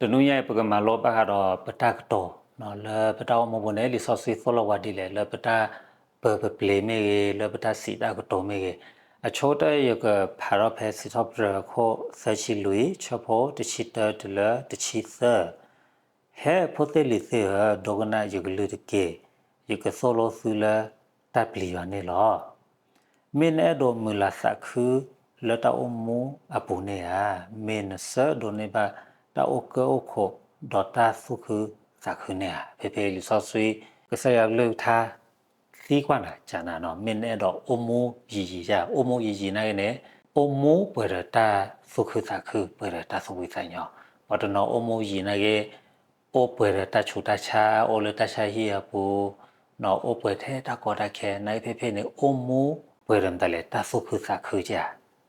တနွံညါအံၤ ပကမၤလိဘၣ်ဃးဒီးပတၢ်ကတိၤ လၢပတၢ်အိၣ်မူပူၤန့ၣ် လံာ်စီဆှံသိၣ်လိပှၤဒ်လဲၣ် လၢပတၢ်ပၢပပျ့ၤမ့ၢ်ဂ့ၤ, လၢပတၢ်စံးတၢ်ကတိၤမ့ၢ်ဂ့ၤ. အဆိကတၢၢ် ယကဖးထီၣ်ဖဲစံးထီၣ်ပတြၢၤခိၣ်သၢဆံလွံၢ် ဆၢဖိတဆံတၢတုၤလၢတဆံသၢ. ဟဲဖိသ့ၣ်လံၤသ့ၣ်ဧၢ, ဒိကနၣ်ယကလုၢ်တက့ၢ်. ယကသိၣ်လိသုလၢတၢ်ပျံၤယွၤန့ၣ်လီၤ. မ့ၢ်နအဲၣ်ဒိးမုာ်လၤသးခုလၢတၢ်အိၣ်မူအပူၤန့ၣ်ဧါ, မ့ၢ်နဆၢဒိးန့ၢ်ဘၣ်တၢ်အိၣ်ကၢၣ်အိၣ်ခိးဒီးတၢ်သူၣ်ခုသးခုန့ၣ်ဧါ. ဖဲဖဲလံာ်စီဆှံ ကစၢ်ယွၤကလုၢ်ကထါ သံကွၢ်နၤကနၤနီၤ, မ့ၢ်နအဲၣ်ဒိးအိၣ်မူယံာ်ယံာ်ဧါ, အိၣ်မူယံာ်ယံာ်နာ်က့န့ၣ် အိၣ်မူပှဲၤဒီးတၢ်သူၣ်ခုသးခု, ပှဲၤဒီးတၢ်သူၣ်ဖှံသးညီ. ပှၤတနီၤအိၣ်မူယံာ်နာ်က့ အိၣ်ပှဲၤဒီးတၢ်ဆူးတၢ်ဆါ, အိၣ်လၢတၢ်ဆါဟံၣ်အပူၤ, အိၣ်ပှဲၤထဲတၢ်ကီတၢ်ခဲ, နာ်က့ဖဲဖဲန့ၣ် အိၣ်မူပှဲၤဒီးမတၤလဲၣ်, တၢ်သူၣ်ခုသးခုဧါ.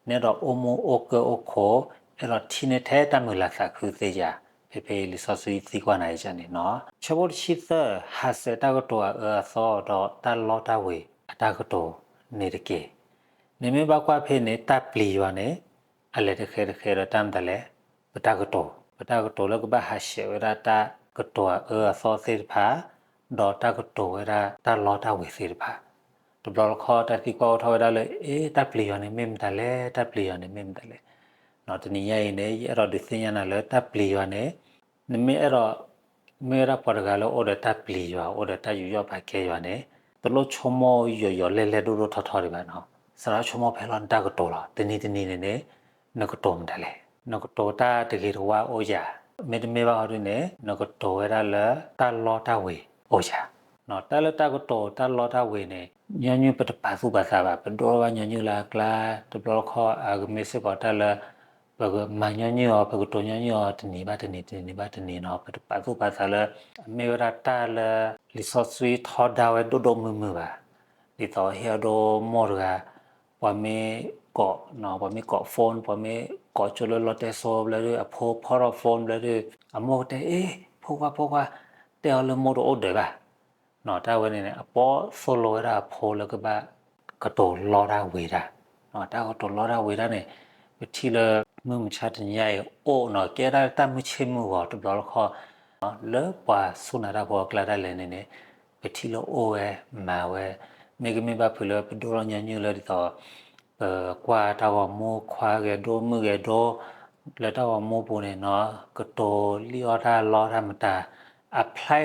နအဲၣ်ဒိးအိၣ်မူအိၣ်ကၢၣ်အိၣ်ခိး, အဲၣ်ဒိးထံၣ်န့ၢ်ထဲတၢ်မုာ်လၤသးခုသ့ဧါ. ဖဲဖဲလံာ်စီဆှံသံကွၢ်နၤအံၤန့ၣ်နီၤ. ဆၢဖိတဆံသၢ, ဟးဆှဲးတၢ်ကတိၤအအၢအသီဒီးတၢ်လီတၢ်ဝ့ၤအတၢ်ကတိၤန့ၣ်တက့ၢ်. နမ့ၢ်ဘၣ်ကွၢ်ဖဲန့ၣ် တၢ်ပျံၤယွၤန့ၣ် အလဲၤတဃဲတဃဲဒီးတၢ်မတၤလဲၣ်, ပတၢ်ကတိၤ, ပတၢ်ကတိၤလၢကဘၣ်ဟးဆှဲးဝဲဒၣ်တၢ်ကတိၤအအၢအသီသ့ၣ်တဖၣ်, ဒီးတၢ်ကတိၤဝဲဒၣ်တၢ်လီတၢ်ဝ့ၤသ့ၣ်တဖၣ်. တဘျီတခီၣ်တၢ်သံကွၢ်အိၣ်ထီၣ်ဝဲဒၣ်လၢ အ့ တၢ်ပျံၤယွၤန့ၣ်မ့ၢ်မတၤလဲၣ်, တၢ်ပျံၤယွၤန့ၣ်မ့ၢ်မတၤလဲၣ်. တနံၤညါအံၤန့ၣ် ယအဲၣ်ဒိးဒုးသ့ၣ်ညါနၤလၢတၢ်ပျံၤယွၤန့ၣ်, နမ့ၢ်အဲၣ်ဒိး မ့ၢ်ဝဲဒၣ်ပှၤတဂၤလၢအိၣ်ဒီးတၢ်ပျံၤယွၤ, အိၣ်ဒီးတၢ်ယူးယီၣ်ပာ်ကဲယွၤန့ၣ်, တလိၣ်ဆိကမိၣ်ယိာ်ယိာ်လဲၢ်လဲၢ်ဒိၣ်ဒိၣ်ထီထီဒံးဘၣ်နီၤ. စးထီၣ်ဆိကမိၣ်ဖဲလီၤနတၢ်ကတိၤလီၤ. တနံၤတနံၤန့ၣ်န့ၣ် နကတိၤမတၤလဲၣ်, နကတိၤတၢ်တဂ့ၤတဝါအိၣ်ဧါ, မ့တမ့ၢ်ဘၣ်ဟီဒုန့ၣ် နကတိၤဝဲဒၣ်လၢတၢ်လီတၢ်ဝ့ၤအိၣ်ဧါ. တၢ်လၢတၢ်ကတိၤတၢ်လီတၢ်ဝ့ၤန့ၣ် ညီနုၢ်ပတပာ်သူၣ်ပာ်သးဘၣ်, ပဒိၣ်ထီၣ်ဘၣ်ညီနုၢ်လၢအကျါ, တဘျီတခီၣ်အကမ့ၢ်စ့ၢ်ကီးတၢ်လၢ ပကမၤညီနုၢ်အီၤ, ပကတိၤညီနုၢ်အီၤတနံၤဘၣ်တနံၤ, တနံၤဘၣ်တနံၤနီၤ, ပတပာ်သူၣ်ပာ်သးလၢ အမ့ၢ်ဝဲဒၣ်တၢ်လၢ လံာ်စီဆှံထီဒါဝဲဒိၣ်ဒိၣ်မုၢ်မုၢ်ဘၣ်. ဒ်သိးဟ့ၣ်အဒိမိၢ်တဂၤ, ပှၤမ့ၢ်ကိး, ပှၤမ့ၢ်ကိး phone, ပှၤမ့ၢ်ကိးကၠိလၢလီတဲစိဘျီဒုး, အဖိဖီထီၣ် phone ဘျီဒုး, အမိၢ်ကတဲ အ့ ဖိခွါ ဖိခွါ, တဲအီၤလၢမိၢ်တအိၣ်ဒၢးဘၣ်. တၢ်ဝဲန့ၣ်န့ၣ် အပိာ်သိၣ်လိဝဲဒၣ်အဖိလၢကဘၣ်ကတိၤလီတၢ်ဝ့ၤတၢ်. တၢ်ကတိၤလီတၢ်ဝ့ၤတၢ်န့ၣ် ပထံၣ်လၢ မုၢ်မဆါတနံၤညါအံၤအိၣ်နီၤ, ကဲဒၣ်တၢ်မုၢ်ဆ့ၣ်မုၢ်ဂီၤတဘျီတခီၣ် လၢပှၤစူၢ်နာ်တၢ်ဖိအကျါဒၣ်လဲာ်န့ၣ်န့ၣ် ပထံၣ်လၢအိၣ်ဝဲမၤဝဲ, မ့ၢ်ကမ့ၢ်ဘၣ်ဖုးလၢပဒိၣ်ထီၣ်ညီနုၢ်လၢဒ်သိး ပကွၢ်တၢ်ဂီၤမူခွါဂဲၤဒိၣ်မုၣ်ဂဲၤဒိၣ် လၢတၢ်ဂီၤမူပူၤန့ၣ်နီၤ, ကတိၤလံၣ်အီၣ်တၢ်လီတၢ်မတၤ, အဖျါ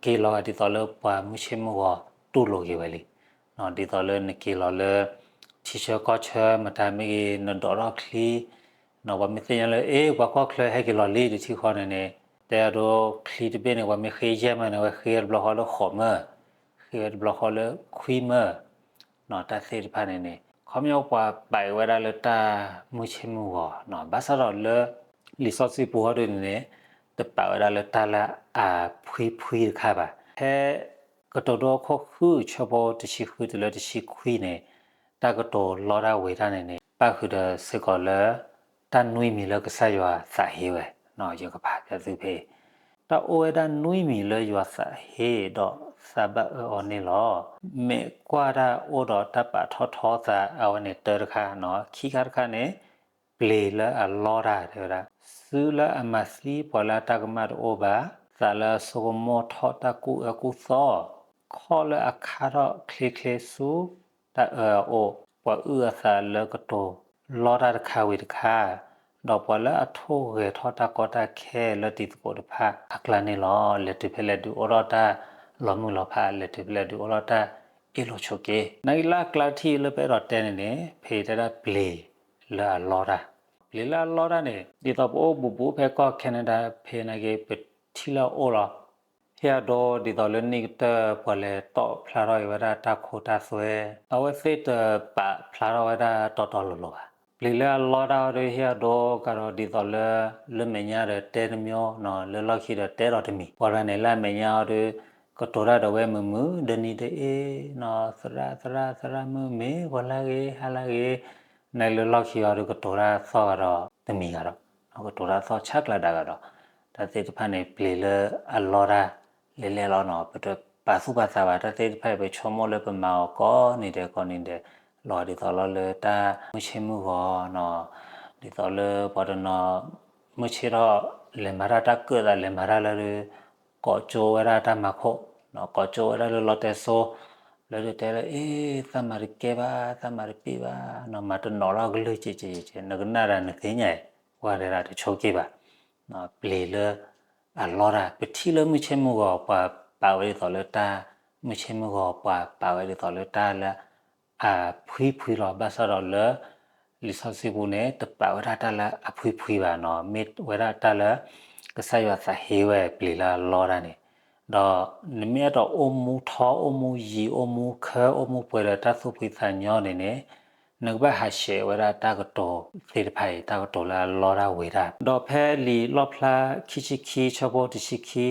က့ၤလီၤဂာ်ဒ်သိးလၢပှၤမုၢ်ဆ့ၣ်မုၢ်ဂီၤ တူၢ်လိာ်က့ၤဝဲလံ. ဒ်သိးလၢနက့ၤလီၤလၢ ထံဆၢကီၢ်ဆၢမတၤမ့ၢ်ဂ့ၤ, နဒိးထီၣ်ချံ, ပှၤမ့ၢ်သ့ၣ်ညါလၢ အ့ ပှၤကီၢ်ချၢဟဲက့ၤလီၤလံတထံၣ်ဃီန့ၣ်န့ၣ်, တဲအဒိချံတဘ့ၣ်န့ၣ် ပှၤမ့ၢ်ဃ့ယဲၢ်မၢန့ၣ် ဝဲဃ့ဝဲတဘျီဃီလၢဃိးမၢ, ဃ့ဝဲတဘျီဃီလၢခွံမၢ တၢ်သ့ၣ်တဖၣ်န့ၣ်န့ၣ် ခီပညီပှၤပာ်က့ၤဝဲဒၣ်လၢတၢ်မုၢ်ဆ့ၣ်မုၢ်ဂီၤ, ဘၣ်ဆၣ်ဒီးလၢ လံာ်စီဆှံပူၤဟီဒုန့ၣ်န့ၣ် တပာ်ဝဲဒၣ်လၢတၢ်လၢအဖှံဖှံတခါဘၣ်. ဖဲကတိၤဒိအခိၣ်ဃု ဆၢဖိတဆံဃုတုၤလၢတဆံခွံန့ၣ်, တၢ်ကတိၤလီတၢ်ဝ့ၤတၢ်န့ၣ်န့ၣ် ပၣ်ဃုာ်ဒီးစ့ၢ်ကီးလၢ တၢ်နွံမံၤလၢကစၢ်ယွၤသးဟ့ဝဲ, ယကဖးပျၢ်သုဖဲ တၢ်အိၣ်ဝဲဒၣ်နွံမံၤလၢယွၤသးဟ့ဒီးသးဘၣ်အၢအီၤန့ၣ်လီၤ. မ့ၢ်ကွၢ်တၢ်အိၣ်ဒီးတၢ်ပာ်ထီၣ်ထီသး အဝဲန့ၣ်တၢတခါနီၤ, ခံခါတခါန့ၣ် ပျ့ၤလၢအလီတၢ်တဲဝဲဒၣ်, စုလၢအမၤသံပှၤလၢအတၢ်ကမၣ်တအိၣ်ဘၣ်, သးလၢအဆိကမိၣ်ထီၣ်တၢ်ကူၣ်အၢကူၣ်သီ, ခီၣ်လၢအခါထီၣ်ချ့ချ့ဆူ တၢ်အၢအအိၣ်, ပှၤအုၣ်အသးလၢကတိၤလီတၢ်တခါဝံၤတခါ, ဒီးပှၤလၢအထိၣ်ဂဲၤထီၣ်တၢ်ကီတၢ်ခဲလၢတံၤသကိးတဖၣ်အကျါန့ၣ်လီၤ. လဲၤတုၤဖဲလဲၣ်ဒုးအိၣ်ထီၣ်တၢ်လီၤမုၢ်လီၤဖး, လဲၤတုၤဖဲလဲၣ်ဒုးအိၣ်ထီၣ်တၢ်အ့ၣ်လိာ်ဆိးက့. နာ်က့လၢအကျါတထံၣ်လၢပအဲၣ်ဒိးတဲန့ၣ်န့ၣ် ဖဲတဲဒၣ်ပျ့ၤလၢအလီတၢ်, ပျ့ၤလၢအလီတၢ်န့ၣ် ဒ်သိးပအိၣ်ဘူးဘူးဖဲကီၢ် Canada ဖဲနာ်က့ ပထံၣ်လၢအအိၣ်လီၤ. ဟ့ၣ်အဒိဒ်သိးလၢနံၣ်ကတၢၢ် ပှၤလဲၤတီၣ်ဖျါထီၣ်က့ၤဝဲဒၣ်တၢ်ခိတၢ်သွဲ, အဝဲသ့ၣ်တပာ်ဖျါထီၣ်ဝဲဒၣ်တီတီလိၤလိၤဘၣ်. ပျ့ၤလၢအလီတၢ်အီၤဒီး ဟ့ၣ်အဒိကဒီးဒ်သိးလၢ လၢမဲာ်ညါဒီးတဲတမံၤ, လၢလီၢ်ခံဒီးတဲဒီးတမံၤ, ပှၤတဂၤန့ၣ်လၢအမဲာ်ညါအီၤဒီး ကတိၤတၢ်ဒီးဝဲမုာ်မုာ် ဒၢနံၤဒၢအ့, သရၣ်သရၣ်သရၣ်မုၣ်မ့ၢ် ပှၤလၢဂ့ၤဟါလၢဂ့ၤ, နလၢလီၢ်ခံအီၤဒီး ကတိၤတၢ်သီၣ်ဂၤဒီးတမံၤဂၤဒီး, ကတိၤတၢ်သီၣ်ဆါကျါဒၣ်ဂၤဒီး, တၢ်သ့ၣ်တဖၣ်န့ၣ် ပျ့ၤလၢအလီတၢ် လဲၤလဲၤလီၤနီၤ, ပတပာ်သူၣ်ပာ်သးဘၣ် တၢ်သ့ၣ်တဖၣ် ပဆိကမိၣ်လၢပမၤအီၤကိးနံၤဒဲးကိးနံၤဒဲးလီၤ. ဒ်သိးလီၤလၢတၢ်မုၢ်ဆ့ၣ်မုၢ်ဂီၤနီၤ, ဒ်သိးလၢပှၤတနီၤ မုၢ်ဆ့ၣ်ထီၣ် လဲၤမၤတၢ်တၢ်ကၢၣ်သး လဲၤမၤတၢ်လၢ ကိးကၠိဝဲဒၣ်တၢ်မၤခိၣ်, ကိးကၠိဝဲဒၣ်လၢလီတဲစိ, လၢဒုးတဲလၢ အ့ သးမၤတကဲဘၣ်, သးမၤတပ့ၢ်ဘၣ်, မၤတနီၤထီၣ်ကလုၢ်ကဲးကဲးကဲး, နကနၣ်ဒၣ်နသ့ၣ်ညါ, ပှၤတဲဒၣ်တဆိက့ၢ်ဘၣ်, ပျံၤလၢအလီတၢ်, ပထံၣ်လၢမုၢ်ဆ့ၣ်မုၢ်ဂီၤ ပှၤပာ်ဝဲဒ်သိးလၢတၢ်, မုၢ်ဆ့ၣ်မုၢ်ဂီၤ ပှၤပာ်ဝဲဒ်သိးလၢတၢ်လၢ အဖှံဖှံလီၤ. ဘၣ်ဆၣ်ဒီးလၢ လံာ်စီဆှံပူၤန့ၣ် တပာ်ဝဲဒၣ်တၢ်လၢအဖှံဖှံဘၣ်နီၤ, မ့ၢ်ဝဲဒၣ်တၢ်လၢ ကစၢ်ယွၤသးဟ့ဝဲပျံၤလၢအလီတၢ်န့ၣ်, ဒီးနမ့ၢ်အဲၣ်ဒိးအိၣ်မူထီ အိၣ်မူယံၤ အိၣ်မူခၢ အိၣ်မူပှဲၤဒီးတၢ်သူၣ်ဖှံသးညီန့ၣ်န့ၣ်, နကဘၣ်ဟးဆှဲးဝဲဒၣ်တၢ်ကတိၤသ့ၣ်တဖၣ်အံၤ တၢ်ကတိၤလၢအလီတၢ်ဝ့ၤတၢ်, ဒီးဖဲလံာ်လီၣ်ဖျါခံဆံခံ ဆၢဖိတဆံခံ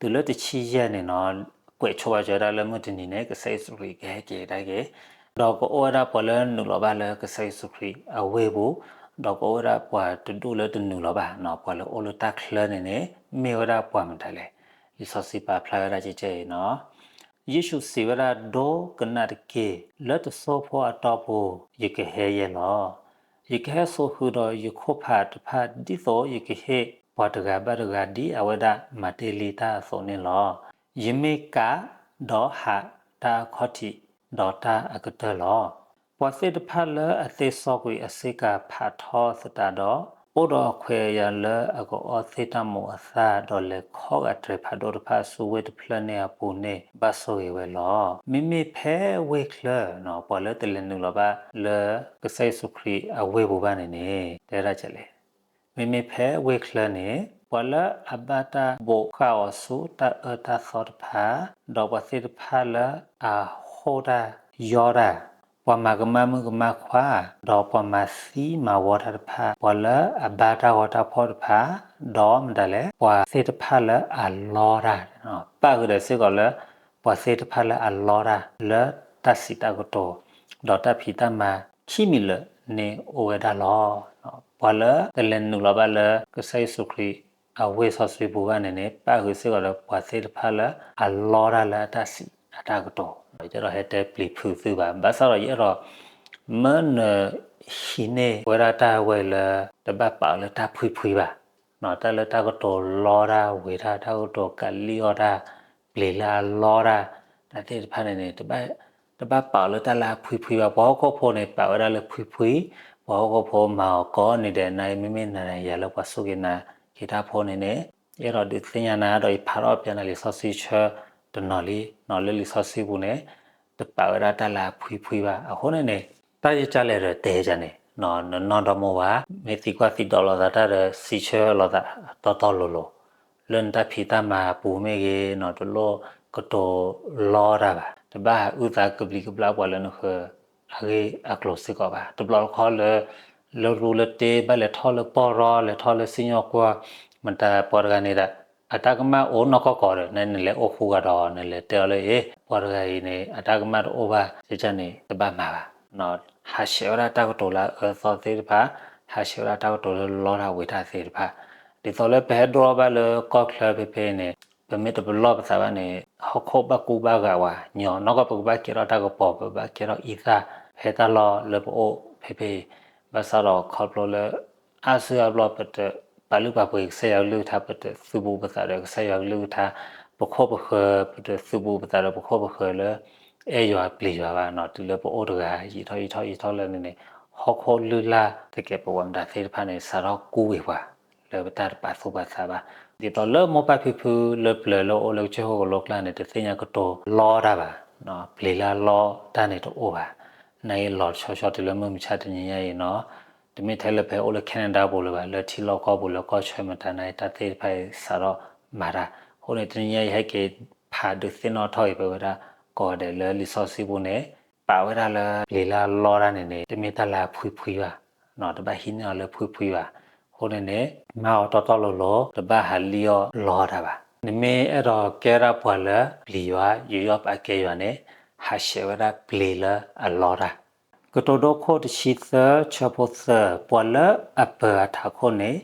တုၤလၢတဆံယဲၢ်န့ၣ်နီၤ, ကွဲးဆိဝဲကၠီဝဲဒၣ်လၢမုၢ်တနံၤန့ၣ် ကစၢ်ယ့ၣ်ၡူးခရံာ်ကဟဲက့ၤကဒါက့ၤ, ဒီးကအိၣ်ဝဲဒၣ်ပှၤလၢနုာ်လီၤဘၣ်လၢကစၢ်ယ့ၣ်ၡူးခရံာ်အဝ့ၢ်ပူၤ, ဒီးကအိၣ်ဝဲဒၣ်ပှၤတဒူၣ်လၢတနုာ်လီၤဘၣ်နီၤ, ပှၤလၢအိၣ်လၢတၢ်ချၢန့ၣ်န့ၣ် မ့ၢ်ဝဲဒၣ်ပှၤမတၤလဲၣ်. လံာ်စီဆှံပာ်ဖျါဝဲဒၣ်ကဲကဲအံၤနီၤ, ယ့ၣ်ၡူးစံးဝဲဒၣ်, ဒိကနၣ်တက့ၢ်, လၢတစိၢ်ဖိအတီၢ်ပူၤ ယကဟဲယဲလီၤ. ယကဟဲစိာ်ဃုာ်ဒီးယခိၣ်ဖးတဖၣ် ဒ်သိးယကဟ့ၣ်ပှၤတဂၤဘၣ်တဂၤ ဒ်အဝဲဒၣ်မၤတ့ၢ်လံတၢ်အသိးန့ၣ်လီၤ. ယမ့ၢ်ကး, ဒီးဟးတၢ်အခီၣ်ထံး, ဒီးတၢ်အကတၢၢ်လီၤ. ပှၤသ့ၣ်တဖၣ်လၢအသ့စီကွံာ်အဆ့ကၤ ဖးထီသတးဒီး, အိၣ်ဒီးအခွဲးအယာ်လၢအကအီၣ်သ့ၣ်တၢ်မူးအသၣ်, ဒီးလဲၤခီဂာ်တြဲၤဖးဒိၣ်တဖၣ်ဆူဝ့ၢ်တဖျၢၣ်န့ၣ်အပူၤန့ၣ် ဘၣ်ဆိၣ်ဂ့ၤဝဲလီၤ. မ့မ့ၢ်ဖဲဝ့ၢ်ချၢ, ပှၤလၢတလဲၤနုာ်လီၤဘၣ်လၢကစၢ်ယ့ၣ်ၡူးခရံာ်အဝ့ၢ်ပူၤဘၣ်န့ၣ်န့ၣ် တဲဒၣ်လဲၣ်. မ့မ့ၢ်ဖဲဝ့ၢ်ချၢန့ၣ် ပှၤလၢအဘၣ်တၢ်ဘိးဃၣ်အီၤဆူတၢ်အၢတၢ်သီတဖၣ်, ဒီးပှၤသ့ၣ်တဖၣ်လၢအဟီၣ်တၢ်ယီတၢ်, ပှၤမၤကမၣ်မုၣ်ကမၣ်ခွါ, ဒီးပှၤမၤသံမၤဝီတၢ်တဖၣ်, ပှၤလၢအဘါတၢ်ဂီၤတၢ်ဖီၣ်တဖၣ်, ဒီးမတၤလဲၣ်, ပှၤသ့ၣ်တဖၣ်လၢအလီတၢ်, ပၣ်ဃုာ်ဒီးစ့ၢ်ကီးလၢ ပှၤသ့ၣ်တဖၣ်လၢအလီတၢ်လၢတၢ်စံးတၢ်ကတိၤ, ဒီးတၢ်ဖံးတၢ်မၤခံမံၤလၢာ်န့ၣ်အိၣ်ဝဲဒၣ်လီၤ. ပှၤလၢတလဲၤနုာ်လီၤဘၣ်လၢကစၢ်ယ့ၣ်ၡူးခရံာ်အဝ့ၢ်စီဆှံပူၤဘၣ်န့ၣ်န့ၣ် ပၣ်ဃုာ်စ့ၢ်ကီးလၢပှၤသ့ၣ်တဖၣ်လၢအလီတၢ်လၢအတၢ်စံးအတၢ်ကတိၤ, ယအဲၣ်ဒိးဟဲတဲပျံၤဖုးသုဘၣ်. ဘၣ်ဆၣ်ဒီးယအဲၣ်ဒိး မၢနၢၤဟံးန့ၢ်ဝဲဒၣ်တၢ်ဝဲလၢ တဘၣ်ပာ်အီၤလၢတၢ်ဖှံဖှံဘၣ်. တၢ်လၢတၢ်ကတိၤလီတၢ်ဝ့ၤတၢ်, တၢ်ကတိၤကးလံၣ်အီၣ်တၢ်, ပျံၤလၢအလီတၢ်, တၢ်သ့ၣ်တဖၣ်န့ၣ်န့ၣ် တဘၣ်ပာ်အီၤလၢတၢ်လၢအဖှံဖှံဘၣ်. ပှၤဟီၣ်ခိၣ်ဖိန့ၣ် ပာ်ဝဲဒၣ်လၢဖှံဖှံ, ပှၤဟီၣ်ခိၣ်ဖိမၤအီၤကိးနံၤဒဲးန့ၣ် မ့မ့ၢ်နၤယၤလၢပှၤစူၢ်က့ၤနာ်က့ၤတၢ်ဖိန့ၣ်န့ၣ်, ယအဲၣ်ဒိးဒုးသ့ၣ်ညါနၤ ဒီးယဖးထီၣ်ပျဲနၤလံာ်စီဆှံဆၢတနီၤလံ, လၢလံာ်စီဆှံပူၤန့ၣ် တပာ်ဝဲဒၣ်တၢ်လၢအဖှံဖှံဘၣ်. အဃိန့ၣ်န့ၣ် တၢ်ယကလဲၤဒီးတဲယၤန့ၣ် နနီၢ်ဒီမါဝၤ, မ့ၢ်သံကွၢ်သံဒိးလိာ်သးတၢ်ဒီး စံးဆၢလိာ်သးတီတီလိၤလိၤ, လၢနတၢ်ဖံးတၢ်မၤအပူၤမ့ၢ်ဂ့ၤ, တလိၣ်ကတိၤလီတၢ်ဘၣ်. တဘၣ်ဟးအုၣ်သးကဘျံးကဘျၣ်ပှၤလၢနဃၢၤ အဂ့ၢ်အကျိၤစ့ၢ်ကီးဘၣ်. တဘျီတခီၣ်လၢ လၢရူလၢတ့ ဘၣ်လဲၤထီၣ်လၢပီၢ်ရီ, လဲၤထီၣ်လၢစံၣ်ညီၣ်ကွီၢ်, မတၤပှၤတဂၤန့ၣ်ဒီး အတၢ်ကမၣ်အိၣ်နီၢ်ကီၢ်ကီၢ်ဒီး နလဲၤအိၣ်ဃူဂၤဒီး နလဲၤတဲအီၤလၢ အ့ ပှၤတဂၤအံၤန့ၣ် အတၢ်ကမၣ်တအိၣ်ဘၣ်န့ၣ် တဘၣ်မၤဘၣ်. ဟးဆှဲးဝဲဒၣ်တၢ်ကတိၤလၢအအၢသီသ့ၣ်တဖၣ်, ဟးဆှဲးဝဲဒၣ်တၢ်ကတိၤလၢလီတၢ်ဝ့ၤတၢ်သ့ၣ်တဖၣ်. ဒ်သိးလၢပဟဲဒိၣ်ထီၣ်ဘၣ်လၢကီၢ်ချၢဖဲဖဲန့ၣ် ပမ့ၢ်တပလီၢ်ပသးဘၣ်န့ၣ် ဟီၣ်ခိၣ်ဘၣ်ကူဘၣ်ဂာ်ဝဲ, ညီနီၢ်ကီၢ်ပကဘၣ်ကဲထီၣ်တၢ်ကပီၤ, ပဘၣ်ကဲထီၣ်အံသၣ်, ဖဲတၢ်လီၢ်လၢပအိၣ်ဖဲဖဲအံၤ. ဘၣ်ဆၣ်ဒီးခီဖျိလၢ အါစုအါဘျီ ပတပာ်လုၢ်ပာ်ပှ့ၤကစၢ်ယွၤကလုၢ်ကထါ, ပတသုးဘူးပသးဒီးကစၢ်ယွၤကလုၢ်ကထါ, ပခိၣ်ပဃၢၤ ပတသုးဘူးပသးဒီးပခိၣ်ပဃၢၤလၢ အဲၣ်ယွၤပျံၤယွၤဘၣ်နီၤ. တုၤလၢပအိၣ်တဂၤ ယံာ်ထီၣ်ယံာ်ထီၣ်ယံာ်ထီၣ်လၢန့ၣ်န့ၣ် ဟီၣ်ခိၣ်လုၢ်လၢ်သကဲးပဝးမတၤသ့ၣ်တဖၣ်န့ၣ် စးထီၣ်ကူဝံၤပှၤ လၢပတၢ်တပာ်သူၣ်ပာ်သးဘၣ်. ဒ်သိးလၢမိၢ်ပၢ်ဖံဖုလၢပျၢၤလၢအိၣ်လၢကစၢၢ်ခိၣ်ကလိကျါန့ၣ် တသ့ၣ်ညါကတိၤလီတၢ်ဘၣ်, ပျံၤလၢအလီတၢ်န့ၣ်တအိၣ်ဘၣ်. နာ်အံၤလီၤဆီဆီတုၤလၢမုၢ်မဆါတနံၤညါအံၤနီၤ, တမ့ၢ်ထဲလၢပဟဲအိၣ်လၢ Canada ပူၤလၢၤဘၣ်, လၢထံလီၢ်ကီၢ်ပူၤလၢကီၢ်ဆၢမတၤ နာ်အံၤတၢ်သ့ၣ်တဖၣ်အံၤစးထီၣ်မၤတၢ်. အဃိန့ၣ် တနံၤညါအံၤဟဲက့ၤဖးဒုးသ့ၣ်နီၣ်ထီၣ်အံၤ ပဝဲဒၣ်ကိးဂၤဒဲးလၢလံာ်စီဆှံပူၤန့ၣ် ပာ်ဝဲဒၣ်လၢပျံၤလၢအလီတၢ်န့ၣ်န့ၣ် တမ့ၢ်တၢ်လၢအဖှံဖှံဘၣ်, တဘၣ်ဟံးန့ၢ်အီၤလၢဖှံဖှံဘၣ်. အဃိန့ၣ်န့ၣ် မၤအီၤတီတီလိၤလိၤ, တဘၣ်ဟးလံၣ်အီၣ်လီတၢ်ဘၣ်. နမ့ၢ်အဲၣ်ဒိးကဲဒၣ်ပှၤလၢပျံၤယွၤ ယူးယီၣ်ပာ်ကဲယွၤန့ၣ် ဟးဆှဲးဝဲဒၣ်ပျံၤလၢအလီတၢ်. ကတိၤဒိခိၣ်တဆံသၢ ဆၢဖိသၢ, ပှၤလၢအပၢၤအထးခိၣ်န့ၣ်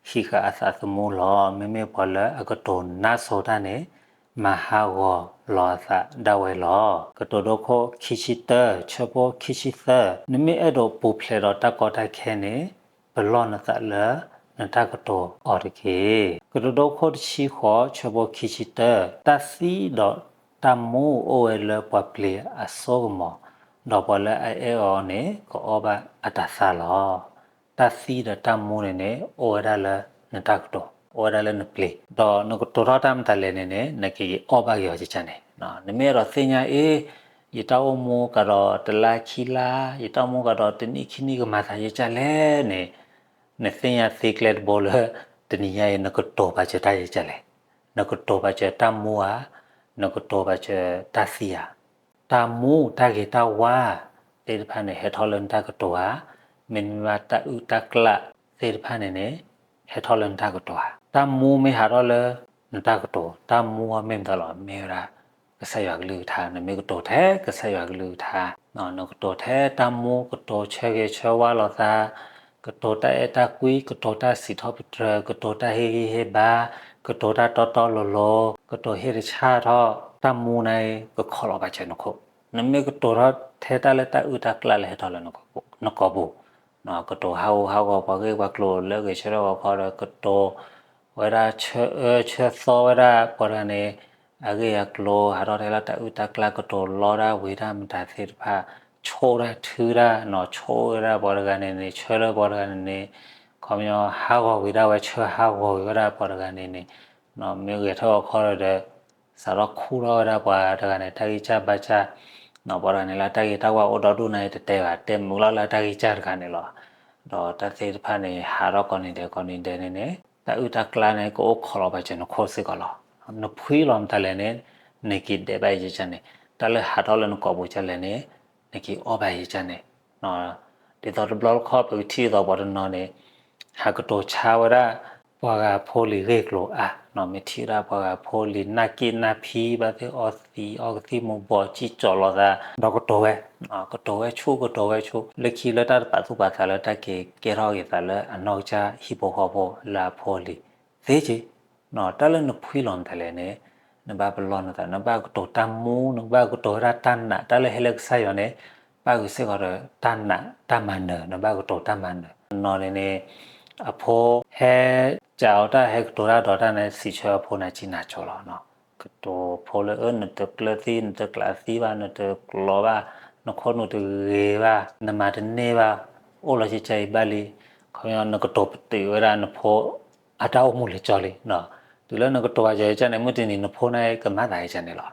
ဟံးဃာ်အသးသမူလီၤ. မ့မ့ၢ်ပှၤလၢအကတိၤနါစိၤတၢ်န့ၣ် မၤဟးဂီၤလီၤအသးဒၣ်ဝဲလီၤ. ကတိၤဒိခိၣ်ခံဆံတၢ ဆၢဖိခံဆံသၢ, နမ့ၢ်အဲၣ်ဒိးပူၤဖျဲးဒီးတၢ်ကီတၢ်ခဲန့ၣ် ပလီၢ်နသးလၢ နတၢ်ကတိၤအီၤတက့ၢ်. ကတိၤဒိခိၣ်တဆံဃိး ဆၢဖိခံဆံတၢ, တၢ်သံဒီးတၢ်မူအိၣ်ဝဲလၢပှၤပျ့ၤအစိကမီၤ, ဒီးပှၤလၢအအဲၣ်အီၤန့ၣ် ကအီၣ်ဘၣ်အတၤသၣ်လီၤ. တၢ်သံဒီးတၢ်မူန့ၣ်န့ၣ် အိၣ်ဝဲဒၣ်လၢနတၢ်ကတိၤ, အိၣ်ဝဲဒၣ်လၢနပျ့ၤ, ဒီးနကတိၤထီၣ်တၢ်မတၤလဲၣ်န့ၣ်န့ၣ် နကအီၣ်ဘၣ်က့ၤအီၤကကန့ၣ်, နမ့ၢ်အဲၣ်ဒိးသ့ၣ်ညါအ့ၣ် ယတၢ်အိၣ်မူကဒီးတလါခံလါ, ယတၢ်အိၣ်မူကဒီးတနံၣ်ခံနံၣ်ကမၤသးယကလဲၣ်န့ၣ်, နသ့ၣ်ညါသ့ကျဲတဘိလၢ တနံၤညါအံၤ နကတိၤပာ်စၢၤတၢ်ယကလဲၣ်, နကတိၤပာ်စၢၤတၢ်မူဧါ, နကတိၤပာ်စၢၤတၢ်သံဧါ. တၢ်မူတၢ်ဂ့ၤတၢ်ဝါသ့ၣ်တဖၣ်န့ၣ် ဟဲထီၣ်လၢနတၢ်ကတိၤဧါ, မ့တမ့ၢ်ဘၣ်တၢ်အုၣ်တၢ်ကျၣ်သ့ၣ်တဖၣ်န့ၣ်န့ၣ် ဟဲထီၣ်လၢနတၢ်ကတိၤဧါ. တၢ်မူမ့ၢ်ဟးထီၣ်လၢနတၢ်ကတိၤ, တၢ်မူအီၤမ့ၢ်မတၤလဲၣ်, မ့ၢ်ဝဲဒၣ် ကစၢ်ယွၤကလုၢ်ကထါ, နမ့ၢ်ကတိၤထဲကစၢ်ယွၤကလုၢ်ကထါ, နကတိၤထဲတၢ်မူ, ကတိၤဆၢဂ့ၤဆၢဝါလိာ်သး, ကတိၤတၢ်အဲၣ်တၢ်ကွံ, ကတိၤတၢ်စံးထီၣ်ပတြၢၤ, ကတိၤတၢ်ဟ့ၣ်ဂံၢ်ဟ့ၣ်ဘါ, ကတိၤတၢ်တီတီလိၤလိၤ, ကတိၤဟ့ၣ်တဆၣ်ထီၣ်, တၢ်မူန့ၣ်ကခီၣ်လီၤဘၣ်စၢၤနခိၣ်. နမ့ၢ်ကတိၤထီၣ်ထဲတၢ်လၢတၢ်အုၣ်တၢ်ကျၣ်လၢဟဲထီၣ်လၢနကိာ်ပူၤ, ကတိၤဟးဂူာ်ဟးဂီၤပှၤဂ့ၢ်ပှၤကျိၤလၢအဂဲၤဆၢထၢၣ်ဂီၤခီဒီး ကတိၤဝဲဒၣ်ဆၢအၢဆၢသီဝဲဒၣ်ပှၤတဂၤန့ၣ် အဂ့ၢ်အကျိၤ ဟးထီၣ်ထဲလၢတၢ်အုၣ်တၢ်ကျၣ်, ကတိၤလီတၢ်ဝံၤတၢ်မတၤသ့ၣ်တဖၣ်, ဆိၣ်တၢ်ထုတၢ်, နီၢ်ဆိၣ်ဝဲဒၣ်ပှၤတဂၤန့ၣ်န့ၣ်, ဆၢလၢပှၤတဂၤန့ၣ်န့ၣ်, ခီပညီဟးဂီၤဝံၤဒၣ်ဝဲ, ဆၢဟးဂီၤဝံၤဝဲဒၣ်ပှၤတဂၤန့ၣ်န့ၣ်, မ့ၢ်ဂဲၤထၢၣ်ဂီၤခီဒီး စးထီၣ်ခူၣ်ထီၣ်ဝဲဒၣ်ပှၤတဂၤန့ၣ် တၢ်ဂံၢ်စၢ်ဘါစၢ်, ပှၤတဂၤန့ၣ်လၢတၢ်ဂ့ၤတၢ်ဝါအိၣ်ဒီဒူၣ်န့ၣ် တတဲဘၣ်, တဲမုာ်လီၤလၢတၢ်ဂံၢ်စၢ်တဂၤန့ၣ်လီၤ. ဒီးတၢ်သ့ၣ်တဖၣ်န့ၣ် ဟးထီၣ်ကိးနံၤဒဲးကိးနံၤဒဲးန့ၣ်န့ၣ် တၢ်အုၣ်တၢ်ကျၣ်န့ၣ် ကအိၣ်ခိးလီၤဘၣ်စၢၤနခိၣ်စ့ၢ်ကီးလီၤ. နဖှံလီၤမတၤလဲၣ်န့ၣ် နက့ၤဒဲးဘၣ်ယကန့ၣ်, တၢ်လၢဟးထီၣ်လၢနကိာ်ပူၤကလဲၣ်န့ၣ် နက့ၤအီၣ်ဘၣ်ယကန့ၣ်. ဒ်သိးတဘျီတခီၣ် ပကထံၣ်သိးပှၤတနီၤန့ၣ် ဟးကတိၤဆါဝဲဒၣ် ပှၤဂၤဖိလံၤဂ့ၢ်ကျိၤအါ, မ့ၢ်ထံၣ်ဝဲဒၣ်ပှၤဂၤဖိလံၤနၢ်က့ၣ်နၢ်ဖံဘၣ်သ့ၣ် အီသံးအီကသံၣ်မူၤဘှီး စံၣ်ကၠီၤလိာ်သး ဒီးကတိၤဝဲ, ကတိၤဝဲဆူၣ် ကတိၤဝဲဆူၣ် လၢခံလၢတၢ်တပာ်သူၣ်ပာ်သးလၢတၢ်က့ၤကဲထီၣ်က့ၤသးလၢအနီၢ်ကစၢ်ဟံၣ်ဖိဃီဖိလၢအဖိအလံၤသ့က့, တၢ်လၢနဖှံလီၤမတၤလဲၣ်န့ၣ် နဘၣ်ပလီၢ်နသး, နဘၣ်ကတိၤတၢ်မူ, နဘၣ်ကတိၤဝဲဒၣ်တၢ်နာ်, တၢ်လၢဟဲလၢကစၢ်ယွၤန့ၣ် ပၣ်ဃုာ်စ့ၢ်ကီးဒီးတၢ်နာ်တၢ်မၤနၢၤ, နဘၣ်ကတိၤတၢ်မၤနၢၤ. နီၢ်န့ၣ်န့ၣ် အဖိဟဲစးအီၤတၢ် ဟဲကတိၤတၢ်ဒီးတၢ်န့ၣ် စံးဆၢအဖိနၤစံးနၤကၠိလီၤ. ကတိၤဖိလၢ အၢ နတကျၢၤသံ နတကျးသံဘၣ်, နတကျီဘၣ်, နခိၣ်နူာ်တဂ့ၤဘၣ်, နမၤတန့ၢ်ဘၣ်, အိၣ်လီၤကကၢ်အံၤဘၣ်လံ, ခီပညီနကတိၤပတုာ်ဝဲဒၣ်နဖိ အတၢ်အိၣ်မူလၢာ်ကၠီလံ. တုၤလၢနကတိၤဘၣ်ယဲကန့ၣ် မုၢ်တနံၤနဖိန့ၣ် ကမၤသးယဲကန့ၣ်လီၤ.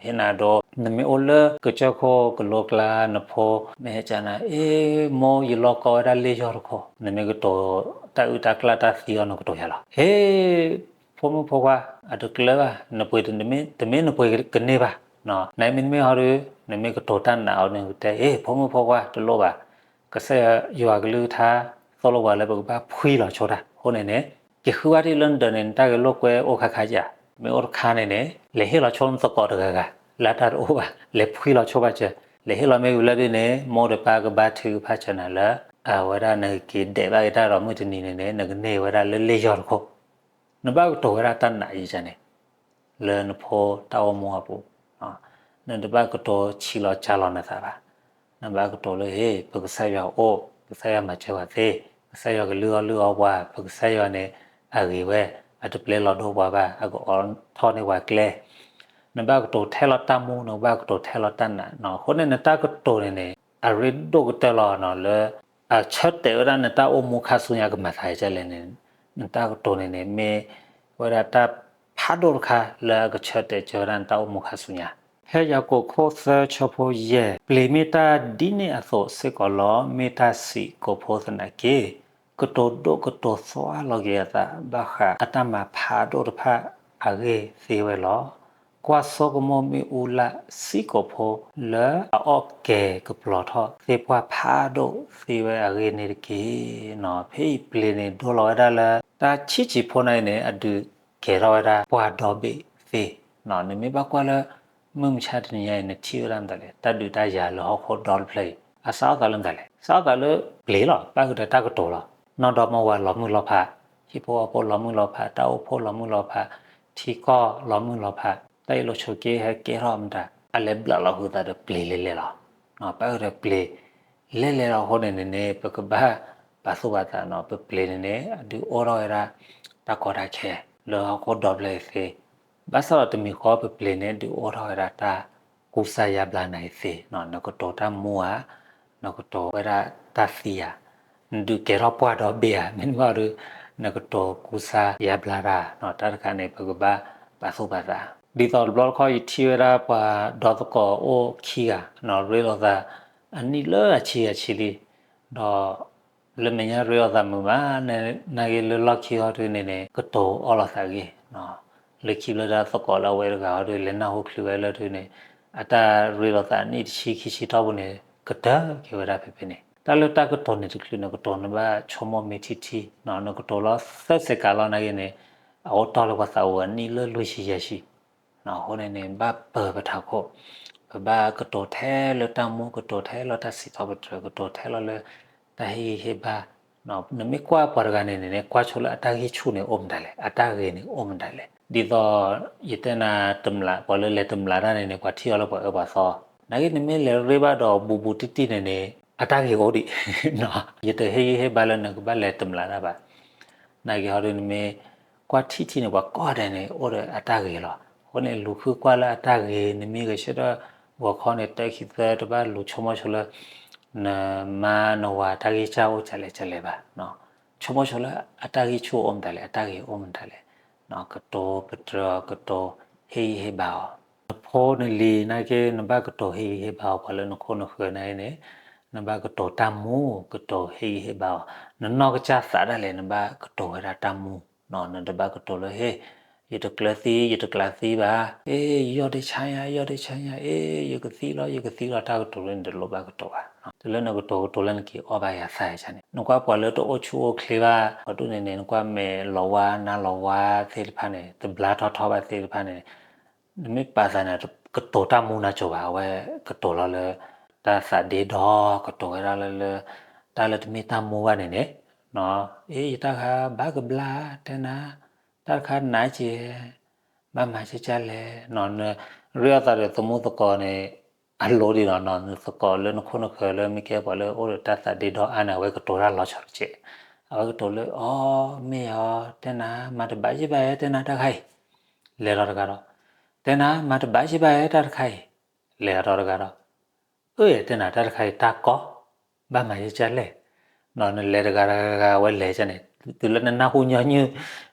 ဟ့ၣ်နၤဒိ နမ့ၢ်အိၣ်လၢကစၢၢ်ခိၣ်ကလိကျါ နဖိမ့ၢ်ဟဲကနၤ အ့ မိၢ်ယလီၢ်ကီဝဲဒၣ်လ့ၣ်ယီၢ်တခိၣ်, နမ့ၢ်ကတိၤတၢ်အုၣ်တၢ်ကျၣ်တၢ်သံအီၤ နကတိၤယၤလီၤ. ဟ့ၣ် ဖိမုၣ်ဖိခွါ အတကျၢၤဘၣ်, နပှ့ၤတမ့ၢ်နပှ့ၤကန့ၢ်ဘၣ်. နမ့ၢ်တမ့ၢ်ဟီဒီး နမ့ၢ်ကတိၤတၢ်နာ်အီၤ နကတဲ အ့ ဖိမုၣ်ဖိခွါ တလိၣ်ဘၣ်. ကစၢ်ယွၤကလုၢ်ကထါ သိၣ်လိပှၤလၢပကဘၣ်ဖှံလီၤဆိတၢ်အဃိန့ၣ်န့ၣ် ကဃုဝဲဒၣ်လၢနဒၢးန့ၣ် နတၢ်ဂဲၤလိာ်ကွဲအိၣ်ခါခါဧါ. မ့ၢ်အိၣ်တခါန့ၣ်န့ၣ် လဲၤဟ့ၣ်လီၤဆိနသကိးတဂၤဂၤ လၢတၢ်တအိၣ်ဘၣ်, လဲၤဖှံလီၤဆိဘၣ်စၢၤ, လဲၤဟ့ၣ်လီၤမ့ၢ်ဝံၤလၢဒ်န့ၣ် မိၢ်ဒီးပၢ်ကဘါထုကဖၣ်စၢၤနၤလၢ အဝဲဒၣ်နကက့ၤဒဲးဘၣ်က့ၤတၢ်ဒီးမုၢ်တနံၤန့ၣ်န့ၣ် နကန့ၢ်ဝဲဒၣ်လၢလ့ၣ်ယီၢ်တခိၣ်. နဘၣ်ကတိၤဝဲဒၣ်တၢ်နာ်ယဲကန့ၣ် လၢနဖိတၢ်အိၣ်မူအပူၤ, နတဘၣ်ကတိၤဆံးလီၤစှၤလီၤနသးဘၣ်. နဘၣ်ကတိၤလၢ ဟ့ၣ် ပကစၢ်ယွၤအိၣ်, ကစၢ်ယွၤမၤစၢၤပှၤသ့, ကစၢ်ယွၤကလုၢ်အီၣ်လုၢ်အီပှၤ, ပကစၢ်ယွၤန့ၣ် အဂ့ၤဝဲ, အတပျဲလီၤဒိပှၤဘၣ်, အကအိးထီၣ်န့ၢ်ပှၤကျဲ. နဘၣ်ကတိၤထဲလီၤတၢ်မူ, နဘၣ်ကတိၤထဲလီၤတၢ်နာ်, အဃိန့ၣ် နတၢ်ကတိၤန့ၣ်န့ၣ် အရ့ဒိၣ်ကတၢၢ်လီၤ လၢ အဆၢတဲာ်ဝဲဒၣ်နတၢ်အိၣ်မူခါဆူညါကမၤသးယဲကလဲၣ်န့ၣ်, နတၢ်ကတိၤန့ၣ်န့ၣ် မ့ၢ်ဝဲဒၣ်တၢ်ဖးဒိၣ်တခါလၢအကဆၢတဲာ်စၢၤဝဲဒၣ်နတၢ်အိၣ်မူခါဆူညါ. ဖဲယၤကိာ်ခိၣ်သၢဆၢဖိယဲၢ်, ပျ့ၤမ့ၢ်တၢ်ဒ်န့ၣ်အသိးစ့ၢ်ကီးလီၤ. မ့ၢ်တၢ်စံးကိာ်ဖိသနာ်က့ ကတိၤဒိၣ်ကတိၤသွါလီၤက့ၤအသး ဘၣ်ဃးအတၢ်မၤဖးဒိၣ်တဖၣ်အဂ့ၢ်သ့ဝဲလီၤ. ကွၢ်ဆိကမိၣ်မ့ၣ်အူလၢ်စံးကိာ်ဖိ လၢအအီၣ်ကဲၤကပျီၤထီၣ်သ့ၣ်ပှၢ်ဖးဒိၣ်သ့ဝဲအဂ့ၢ်န့ၣ်တက့ၢ်. ဖဲအံၤပျ့ၤန့ၣ်ဒိလီၤဝဲဒၣ်လၢ တၢ်ဆံးဆံးဖိန့ၣ်န့ၣ် အဒုးကဲၤထီၣ်ဝဲဒၣ်ပှၤဒီဘ့ၣ်သ့. နမ့ၢ်ဘၣ်ကွၢ်လၢ မုၢ်မဆါတနံၤညါအံၤ နထံၣ်ဝဲဒၣ်မတၤလဲၣ်, တၢ်ဒုးတၢ်ယၤလၢဟီၣ်ခိၣ်ဒီတဖျၢၣ်အံၤ အစးထီၣ်သးလၢမတၤလဲၣ်. စးထီၣ်သးလၢပျ့ၤလီၤ, ပၣ်ဃုာ်ဒီးတၢ်ကတိၤလီၤ. နီၢ်ဒီမါဝၤလီၤမုၢ်လီၤဖး, ဟံၣ်ဖိဃီဖိလီၤမုၢ်လီၤဖး, တၢ်အိၣ်ဖှိၣ်လီၤမုၢ်လီၤဖး, ထံကီၢ်လီၤမုၢ်လီၤဖး, တၢ်အ့ၣ်လိာ်ဆိးက့ဟဲကဲထီၣ်မတၤ, အလဲၤဘျးလီၤဃုာ်သးဒီးပျ့ၤလဲၤလဲၤလီၤ. ပၣ်ဃုာ်ဒီးပျ့ၤလဲၤလဲၤလီၤအဃိန့ၣ်န့ၣ်န့ၣ် ပကဘၣ် ပာ်သူၣ်ပာ်သးနီၤ ပပျ့ၤန့ၣ်န့ၣ် အဒုးအိၣ်ထီၣ်ဝဲဒၣ် တၢ်ကီတၢ်ခဲ လၢဟီၣ်ခိၣ်ဒီဖျၢၣ်အံၤသ့, ဘၣ်ဆၣ်ဒီးတမံၤဃီပပျ့ၤန့ၣ် ဒုးအိၣ်ထီၣ်ဝဲဒၣ်တၢ်ကူစါယါဘျါနၤအံၤသ့, နကတိၤတၢ်မူဧါ, နကတိၤဝဲဒၣ်တၢ်သံဧါ, နဒုးကဲထီၣ်ပှၢ်ဒီဘ့ၣ်ဧါ, မ့တမ့ၢ်ဒီး နကတိၤကူစါယါဘျါတၢ်, တၢ်တခါန့ၣ် ပကဘၣ်ပာ်သူၣ်ပာ်သး. ဒ်သိးတဘျီတခီၣ် ယထံၣ်ဝဲဒၣ်ပှၤဒီသကိးအိၣ်ခံဂၤ ရ့လိာ်သး အနံၣ်လၢအဆံအဆံလံ, ဒီး လၢမဲာ်ညါရ့လိာ်သးမုာ်မး, နာ်က့လၢလီၢ်ခံဟီဒုန့ၣ်န့ၣ် ကတိၤအီၣ်လိာ်သးဂ့ၤ, လၢခံဘျီတၢ်သကိးလၢအဝဲတဂၤဟီဒု လဲၤနၢ်ဟူချုးဝဲလၢဒုန့ၣ် အတၢ်ရ့လိာ်သးနံၣ်တဆံခံဆံတီၢ်ပူၤန့ၣ် ကတၢၢ်က့ၤဝဲဒၣ်ဖဲဖဲန့ၣ်. တၢ်လၢတၢ်ကတိၤန့ၣ်တချုးနကတိၤ နဘၣ်ဆိကမိၣ်မ့ၢ်ထံထံ, နကတိၤလီၤသၢစဲးကးလီၤနာ်က့န့ၣ် အအိၣ်တီၢ်လၢပှၤသးပူၤအနံၣ်လၢလွံၢ်ဆံယဲၢ်ဆံ အဃိန့ၣ်န့ၣ် ဘၣ်ပၢၤပထးခိၣ်, ပဘၣ်ကတိၤထဲလၢတၢ်မူ, ကတိၤထဲလၢတၢ်စံးထီၣ်ပတြၢၤ, ကတိၤထဲလီၤလၢ တၢ်ဟ့ၣ်ဂံၢ်ဟ့ၣ်ဘါ, နမ့ၢ်ကွၢ်ပှၤတဂၤန့ၣ်န့ၣ် ကွၢ်ဆိလၢအတၢ်ဂံၢ်ဆူၣ်န့ၣ်အိၣ်မတၤလဲၣ်, အတၢ်ဂ့ၤန့ၣ်အိၣ်မတၤလဲၣ်. ဒ်သိး ယတဲနၤတမျး ပှၤလၢလဲၤတမျးတၢ်န့ၣ်န့ၣ် ပှၤထံၣ်အီၤလၢပှၤအၢပှၤသီ, နာ်က့နမ့ၢ်လဲၤရ့ဘၣ်ဒီးဘူးဘူးတံၢ်တံၢ်န့ၣ်န့ၣ် အတၢ်ဂ့ၤအိၣ်ဒံး, ယတဟ့ၣ်ဂံၢ်ဟ့ၣ်ဘါလၢနကဘၣ်လဲၤတမျးတၢ်ဘၣ်. နာ်က့ဟီဒု နမ့ၢ်ကွၢ်ထံၣ်ထံၣ်န့ၣ် ပှၤကိးဂၤဒဲးန့ၣ် အိၣ်ဒီးအတၢ်ဂ့ၤလီၤ. အဃိန့ၣ် လူၤဃုကွၢ်လၢအတၢ်ဂ့ၤ, နမ့ၢ်ဂဲၤဆၢထၢၣ်ဂီၤခီန့ၣ် တၢခံသၢ တဘၣ်လူၤဆိကမိၣ်ဆိလၢ နမါနဝၤတၢ်ဂံၢ်စၢ်အိၣ်ကလဲၣ်ကလဲၣ်ဘၣ်. ဆိကမိၣ်ဆိလၢအတၢ်ဂံၢ်ဆူၣ်အိၣ်မတၤလဲၣ်, အတၢ်ဂ့ၤအိၣ်မတၤလဲၣ်. ကတိၤပတြၢၤအီၤ, ကတိၤဟ့ၣ်ဂံၢ်ဟ့ၣ်ဘါအီၤ. နဖိနလံၤနာ်က့ နဘၣ်ကတိၤဟ့ၣ်ဂံၢ်ဟ့ၣ်ဘါအီၤ, ပှၤလၢနခိၣ်နဃၢၤနာ်က့န့ၣ် နဘၣ်ကတိၤတၢ်မူ, ကတိၤဟ့ၣ်ဂံၢ်ဟ့ၣ်ဘါအီၤ. နနီၢ်ကစၢ်သးဒၣ်လဲာ် နဘၣ်ကတိၤဝဲဒၣ်တၢ်မူ, နတဘၣ်ကတိၤလၢ ဟ့ၣ် ယတကျၢၤသံ, ယတကျၢၤသံဘၣ်, အ့ ယီၢ်ဒ့ဆါညါ, ယီၢ်ဒ့ဆါညါ, အ့ ယကသံလီၤ, ယကသံလီၤ, တၢ်ကတိၤလၢနတလိၣ်ဘၣ်ကတိၤဘၣ်. တုၤလၢနကတိၤကတိၤလၢနက့ၤအီၣ်ဘၣ်ယၤသးယါန့ၣ်, နကွၢ်ပှၤလၢတအိၣ်ဆူၣ်အိၣ်ချ့ဘၣ် ပှၤဒ်န့ၣ်န့ၣ် နကွၢ်မဲာ်လီၤဝါနါလီၤဝါသ့ၣ်တဖၣ်န့ၣ် တဘျါထီၣ်ထီဘၣ်သ့ၣ်တဖၣ်န့ၣ် နမ့ၢ်ပာ်သးန့ၣ် ကတိၤတၢ်မူနၤကၠိၤဘၣ်, အဝဲကတိၤလီၤလၢ တၢ်သးဒ့ဒီ, ကတိၤဝဲဒၣ်လၢ လၢ တၢ်လၢတမ့ၢ်တၢ်မူဘၣ်န့ၣ်န့ၣ်, အ့ ယတၢ်တခါဘၣ်ကဘျါ, တဲနၤ, တၢ်တခါနးက့ၤ, ဘၣ်မၤကကလဲၣ်, နရ့အီၤသးဒီးသမူသကိးန့ၣ် အလိၤဒံးလီၤနီၤ, နသကိးလၢနခိၣ်နဃၢၤလၢမ့ၢ်ကဲပှၤလၢအိၣ်ဒီးတၢ်သးဒ့ဒီအါန့ၣ် အဝဲကတိၤတၢ်လီၤဆီတကဲး, အဝဲကတိၤလၢ အီ မ့ၢ်အီၤ, တဲနၤ, မၤတဘၣ်ယ့ၢ်ဘၣ်ဧဲ, တဲနၤတၢ်တခါအံၤ, လဲၤထီၣ်တဂၤဒီး, တဲနၤ, မၤတဘၣ်ယ့ၢ်ဘၣ်ဧဲ တၢ်တခါအံၤ, လဲၤထီၣ်တဂၤဒီး, အၢ တဲနၤ တၢ်တခါအံၤတၢ်ကီ, ဘၣ်မၤယကလဲၣ်, နလဲၤတဂၤတဂၤ အဝဲလဲၤကန့ၣ်, တုၤလၢနနၢ်ဟူညီနုၢ်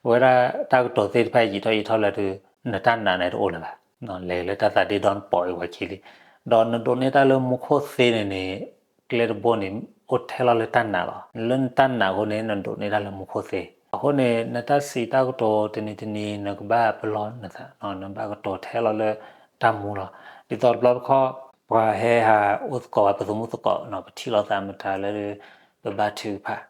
ဝဲဒၣ်တၢ်ကတိၤသ့ၣ်တဖၣ်ယံာ်ထီၣ်ယံာ်ထီၣ်လၢဒုး နတၢ်နာ်န့ၣ်တအိၣ်လၢၤဘၣ်, လဲၤလၢတၢ်သးဒ့ဒီနပိာ်အံၤဝဲခံလံ, ဒီးနဒိးန့ၢ်တၢ်လၢမူခိၣ်သ့န့ၣ်န့ၣ် ကျဲတဘိန့ၣ် အိၣ်ထဲလီၤလၢတၢ်နာ်လီၤ. လၢနတၢ်နာ်အဃိန့ၣ် နဒိးန့ၢ်တၢ်လၢမူခိၣ်သ့. အဃိန့ၣ် နတၢ်စံးတၢ်ကတိၤတနံၤတနံၤ နကဘၣ်ပလီၢ်နသး, နဘၣ်ကတိၤထဲလီၤလၢတၢ်မူလီၤ. ဒ်သိးတဘျီတခီၣ် ပှၤဟဲဟးအိၣ်သကိးဝဲ ပသမူသကိး ပထံၣ်လိာ်သးမတၤလၢ ပဘါထုကဖၣ်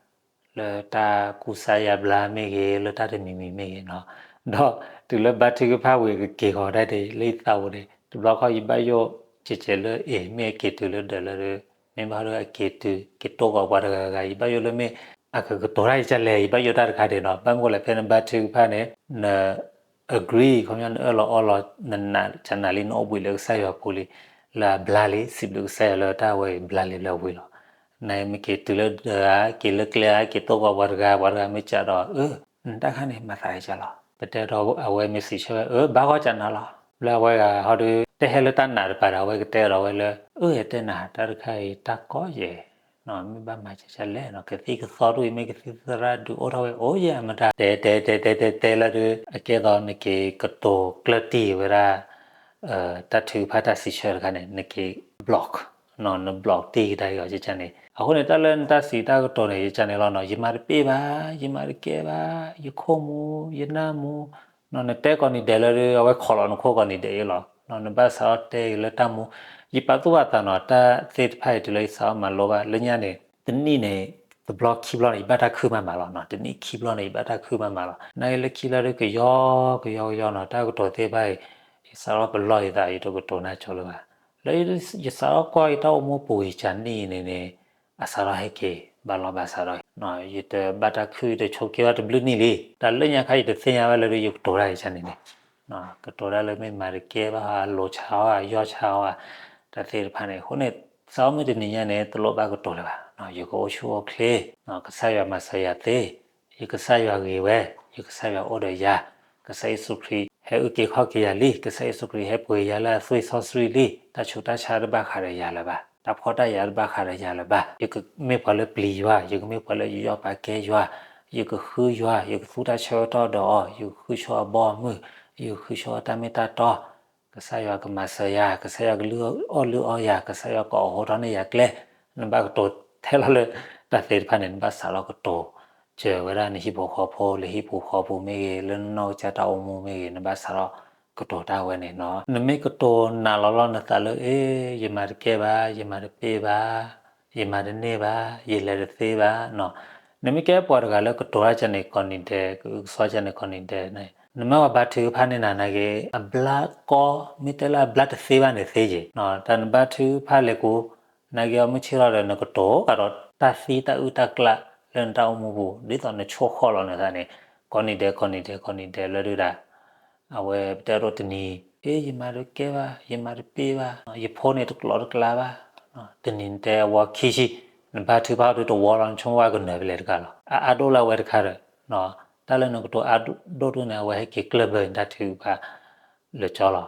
လၢတၢ်ကူစါယါဘျါမ့ၢ်ဂ့ၤ, လၢတၢ်တမံၤမံၤမ့ၢ်ဂ့ၤနီၤ, ဒီးတုၤလၢဘါထုကဖၣ်ဝံၤ ကက့ၤဃီၤဒၣ်ဒ်လၢယသးပူၤန့ၣ် တဘျီခီၣ် ယဘၣ်ယိၣ်ကဲးကဲးလၢ အ့ၣ် မ့ၢ်အက့ၤတုၤလၢဒၢးလၢ မ့ၢ်ဘၣ်ဒီးအက့ၤတုၤ က့ၤတိၢ်ကီးပှၤတဂၤဂၤ, ယဘၣ်ယိၣ်လၢမ့ၢ် အကကတိၤတၢ်ယကလဲၣ်, ယဘၣ်ယိၣ်တၢ်တခါဒဲးနီၤ. ဘၣ်မနုၤလဲၣ် ဖဲနဘါထုကဖၣ်န့ၣ် န agree ခီပညီ နအၢၣ်လီၤအီလီၤ နနာ်ကနၣ်လံ နအိၣ်ဘှံးလၢကစၢ်ယွၤပူၤလံ လၢအဘျါလံ, စံးဘျုးကစၢ်ယွၤလၢတၢ်ဝဲအံၤဘျါလံလၢအဝံၤလီၤ. နမ့ၢ်က့ၤတုၤလၢဒၢးဧါ, က့ၤလၢကျဲဧါ, က့ၤတိၢ်ကီးပှၤတဂၤ, ပှၤတဂၤမ့ၢ်ကးဒီး အၢ နတၢ်ခါန့ၣ် မၤသးကလဲၣ်လီၤ. ပတဲဒီးအဝဲမ့ၢ်စံးဆၢဝဲ အၢ ဘၣ်ဂီၢ်ကနၣ်လီၤ. လၢအဝဲဂၤဟီဒီး တဟဲလၢတၢ်နာ်တပၤဒီး အဝဲကတဲဒီးဝဲလၢ အၢ ယတဲနၤ တၢ်တခါအံၤ တၢ်ကီယဲၢ် မ့ၢ်ဘၣ်မၤကလဲၣ်နီၤ, ကသံၣ်ကသီတအိၣ်အံၤ မ့ၢ်ကသံၣ်သရၣ်ဒုးအိၣ်ထီၣ်ဝဲ အိၣ်ယဲၢ်အမတၤ တဲတဲတဲတဲတဲတဲလၢဒုး အကဲသိးနက့ၤကတိၤကျၢၢ်တံၢ်ဝဲဒၣ် တၢ်ထုကဖၣ်တၢ်စံးဆၢတခါန့ၣ် နက့ၤ block န block တံၢ်ကဒါအီၤ ယကန့ၣ်. အဃိန့ၣ် တၢ်လၢနတၢ်စံးတၢ်ကတိၤန့ၣ် ယကန့ၣ်လီၤနီၤ, ယမၤတပ့ၢ်ဘၣ်, ယမၤတကဲဘၣ်, ယခိၣ်မူ, ယနၢ်မူ, နတဲကိးနံၤဒဲးလၢဒုး အဝဲခိးလီၤနခိၣ်ကိးနံၤဒဲးအံၤလီၤ. နဘၣ်စးထီၣ်တဲအံၤလၢတၢ်မူ, ယပာ်သူၣ်ပာ်သးနီၤ, တၢ်သ့ၣ်တဖၣ်အံၤတုၤလၢယစးထီၣ်မၤလိဘၣ် လၢညါန့ၣ် တနံၣ်န့ၣ် တဘျီခံဘျီန့ၣ် ယဘၣ်တၢ်ခုၣ်မၤမၤလီၤနီၤ, တနံၣ်ခံဘျီန့ၣ် ယဘၣ်တၢ်ခုၣ်မၤမၤလီၤ. နာ်က့လၢခံလၢဒုးကယီကယီကယီနီၤ, တၢ်ကတိၤသ့ၣ်တဖၣ်အံၤ ယစးထီၣ်ပလီၢ်ယသး ယတကတိၤနၢ်ကၠိလၢၤဘၣ်. လၢယစးထီၣ်ကွၢ်ယတၢ်အိၣ်မူပူၤ ယကန့ၣ်အံၤန့ၣ်န့ၣ် အစးထီၣ်ဟဲက့ၤဘၣ်လီၤဘၣ်စးထီၣ်, ယတဘၣ်တၢ်ခုၣ် ယတဆိးက့ဘၣ်တဘျုးနံၣ်လံ. တၢ်လၢညါခါ ယတသ့ၣ်ညါဘၣ်လၢဒုး ယကတိၤတၢ်ယကန့ၣ်န့ၣ် ကတိၤတၢ်လၢမ့ၢ်မၤတကဲဘၣ်ဧါ, လိၤဆါအီၤဧါ, ယီၢ်ဆါအီၤဧါ, တၢ်သ့ၣ်တဖၣ်န့ၣ်. အဃိန့ၣ် သးအိၣ်မုၢ်တနံၤညါန့ၣ် တလိၣ်ဘၣ်ကတိၤလၢၤဘၣ်. ယကအိၣ်ဆူၣ်အိၣ်ချ့, ကစၢ်ယွၤမၤစၢၤယၤသ့, ယကစၢ်ယွၤဂ့ၤဝဲ, ယကစၢ်ယွၤအိၣ်ဒီးယၤ, ကစၢ်ယ့ၣ်ၡူးခရံာ်ဟဲအုၣ်က့ၤခီၣ်က့ၤယၤလံ, ကစၢ်ယ့ၣ်ၡူးခရံာ်ဟဲပှ့ၤယၤလၢအသွံၣ်စီဆှံလံ, တၢ်ဆူးတၢ်ဆါတဘၣ်ဃးဒီးယၤလၢၤဘၣ်, တၢ်ဖှီၣ်တၢ်ယာ်တဘၣ်ဃးဒီးယၤလၢၤဘၣ်, ယကမ့ၢ်ပှၤလၢပျံၤယွၤ, ယကမ့ၢ်ပှၤလၢယယီၣ်ပာ်ကဲယွၤ, ယကဃုယွၤ, ယကသူတၢ်ဆၢကတီၢ်ဒီးအီၤ, ယကဃုဆိအဘီအမုၢ်, ယကဃုဆိအတၢ်မ့ၢ်တၢ်တီ, ကစၢ်ယွၤကမၤစၢၤယၤ, ကစၢ်ယွၤကလုၢ်အီၣ်လုၢ်အီယၤ, ကစၢ်ယွၤကအိးထီၣ်န့ၢ်ယၤကျဲ, နဘၣ်ကတိၤထဲလီၤလၢတၢ်သ့ၣ်တဖၣ်န့ၣ် နဘၣ်စးထီၣ်ကတိၤစၢၤဝဲဒၣ်နဟံၣ်ဖိဃီဖိ, လၢဟံၣ်ပူၤဃီပူၤမ့ၢ်ဂ့ၤ, လၢနနီၢ်ကစၢ်တၢ်အိၣ်မူမ့ၢ်ဂ့ၤ, နဘၣ်စးထီၣ်ကတိၤတၢ်ဝဲန့ၣ်နီၤ. နမ့ၢ်ကတိၤနာ်လီၤလီၤနသးလၢ အ့ ယမၤတကဲဘၣ်, ယမၤတပ့ၢ်ဘၣ်, ယမၤတန့ၢ်ဘၣ်, ယလဲၤတသ့ဘၣ်နီၤ. နမ့ၢ်ကဲပှၤတဂၤလၢကတိၤတၢ်ကန့ၣ်ကိးနံၤဒဲး, ကအုကစွါကန့ၣ်ကိးနံၤဒဲးန့ၣ်, နမ့ၢ်ဝဲဘါထုကဖၣ်န့ၢ်နၤနာ်က့ၤ, အဘျါကီ, မ့ၢ်တဲလၢအဘျါတသ့ဘၣ်န့ၣ်သ့ယ့ၤ. တၢ်နဘါထုကဖၣ်လဲၤကူ, နာ်က့ၤအီၤမုၢ်ဆ့ၣ်ထီၣ်ဒီး နကတိၤကဒီးတၢ်သံတၢ်အုၣ်တၢ်ကျၣ်လၢနတၢ်အိၣ်မူပူၤ, ဒ်သိးနဆိၣ်ဃီလီၤနသးန့ၣ်, ကိးနံၤဒဲး ကိးနံၤဒဲး ကိးနံၤဒဲးလၢဒုၣ်ဒါ အဝဲပတဲဒိးတနံၤ, အ့ ယမၤတကဲဘၣ်, ယမၤတပ့ၢ်ဘၣ်, ယဖိန့ၣ်တကျိးတကျါဘၣ်, တနံၤနတဲအဝီခံဆံ, နဘါထုကဖၣ်ဒုးတဝီလီၤ, နဆိကမိၣ်ဝဲကနၢၤဖဲလဲၣ်တဂၤလီၤ. အအါဒိၣ်လၢအဝဲတခါဒီး, တၢ်လၢနကတိၤအါဒိၣ်ဒိၣ်န့ၣ် အဝဲဟဲက့ၤကျၢၢ်ဘၢနတၢ်ထုကဖၣ်လၢကၠီလီၤ.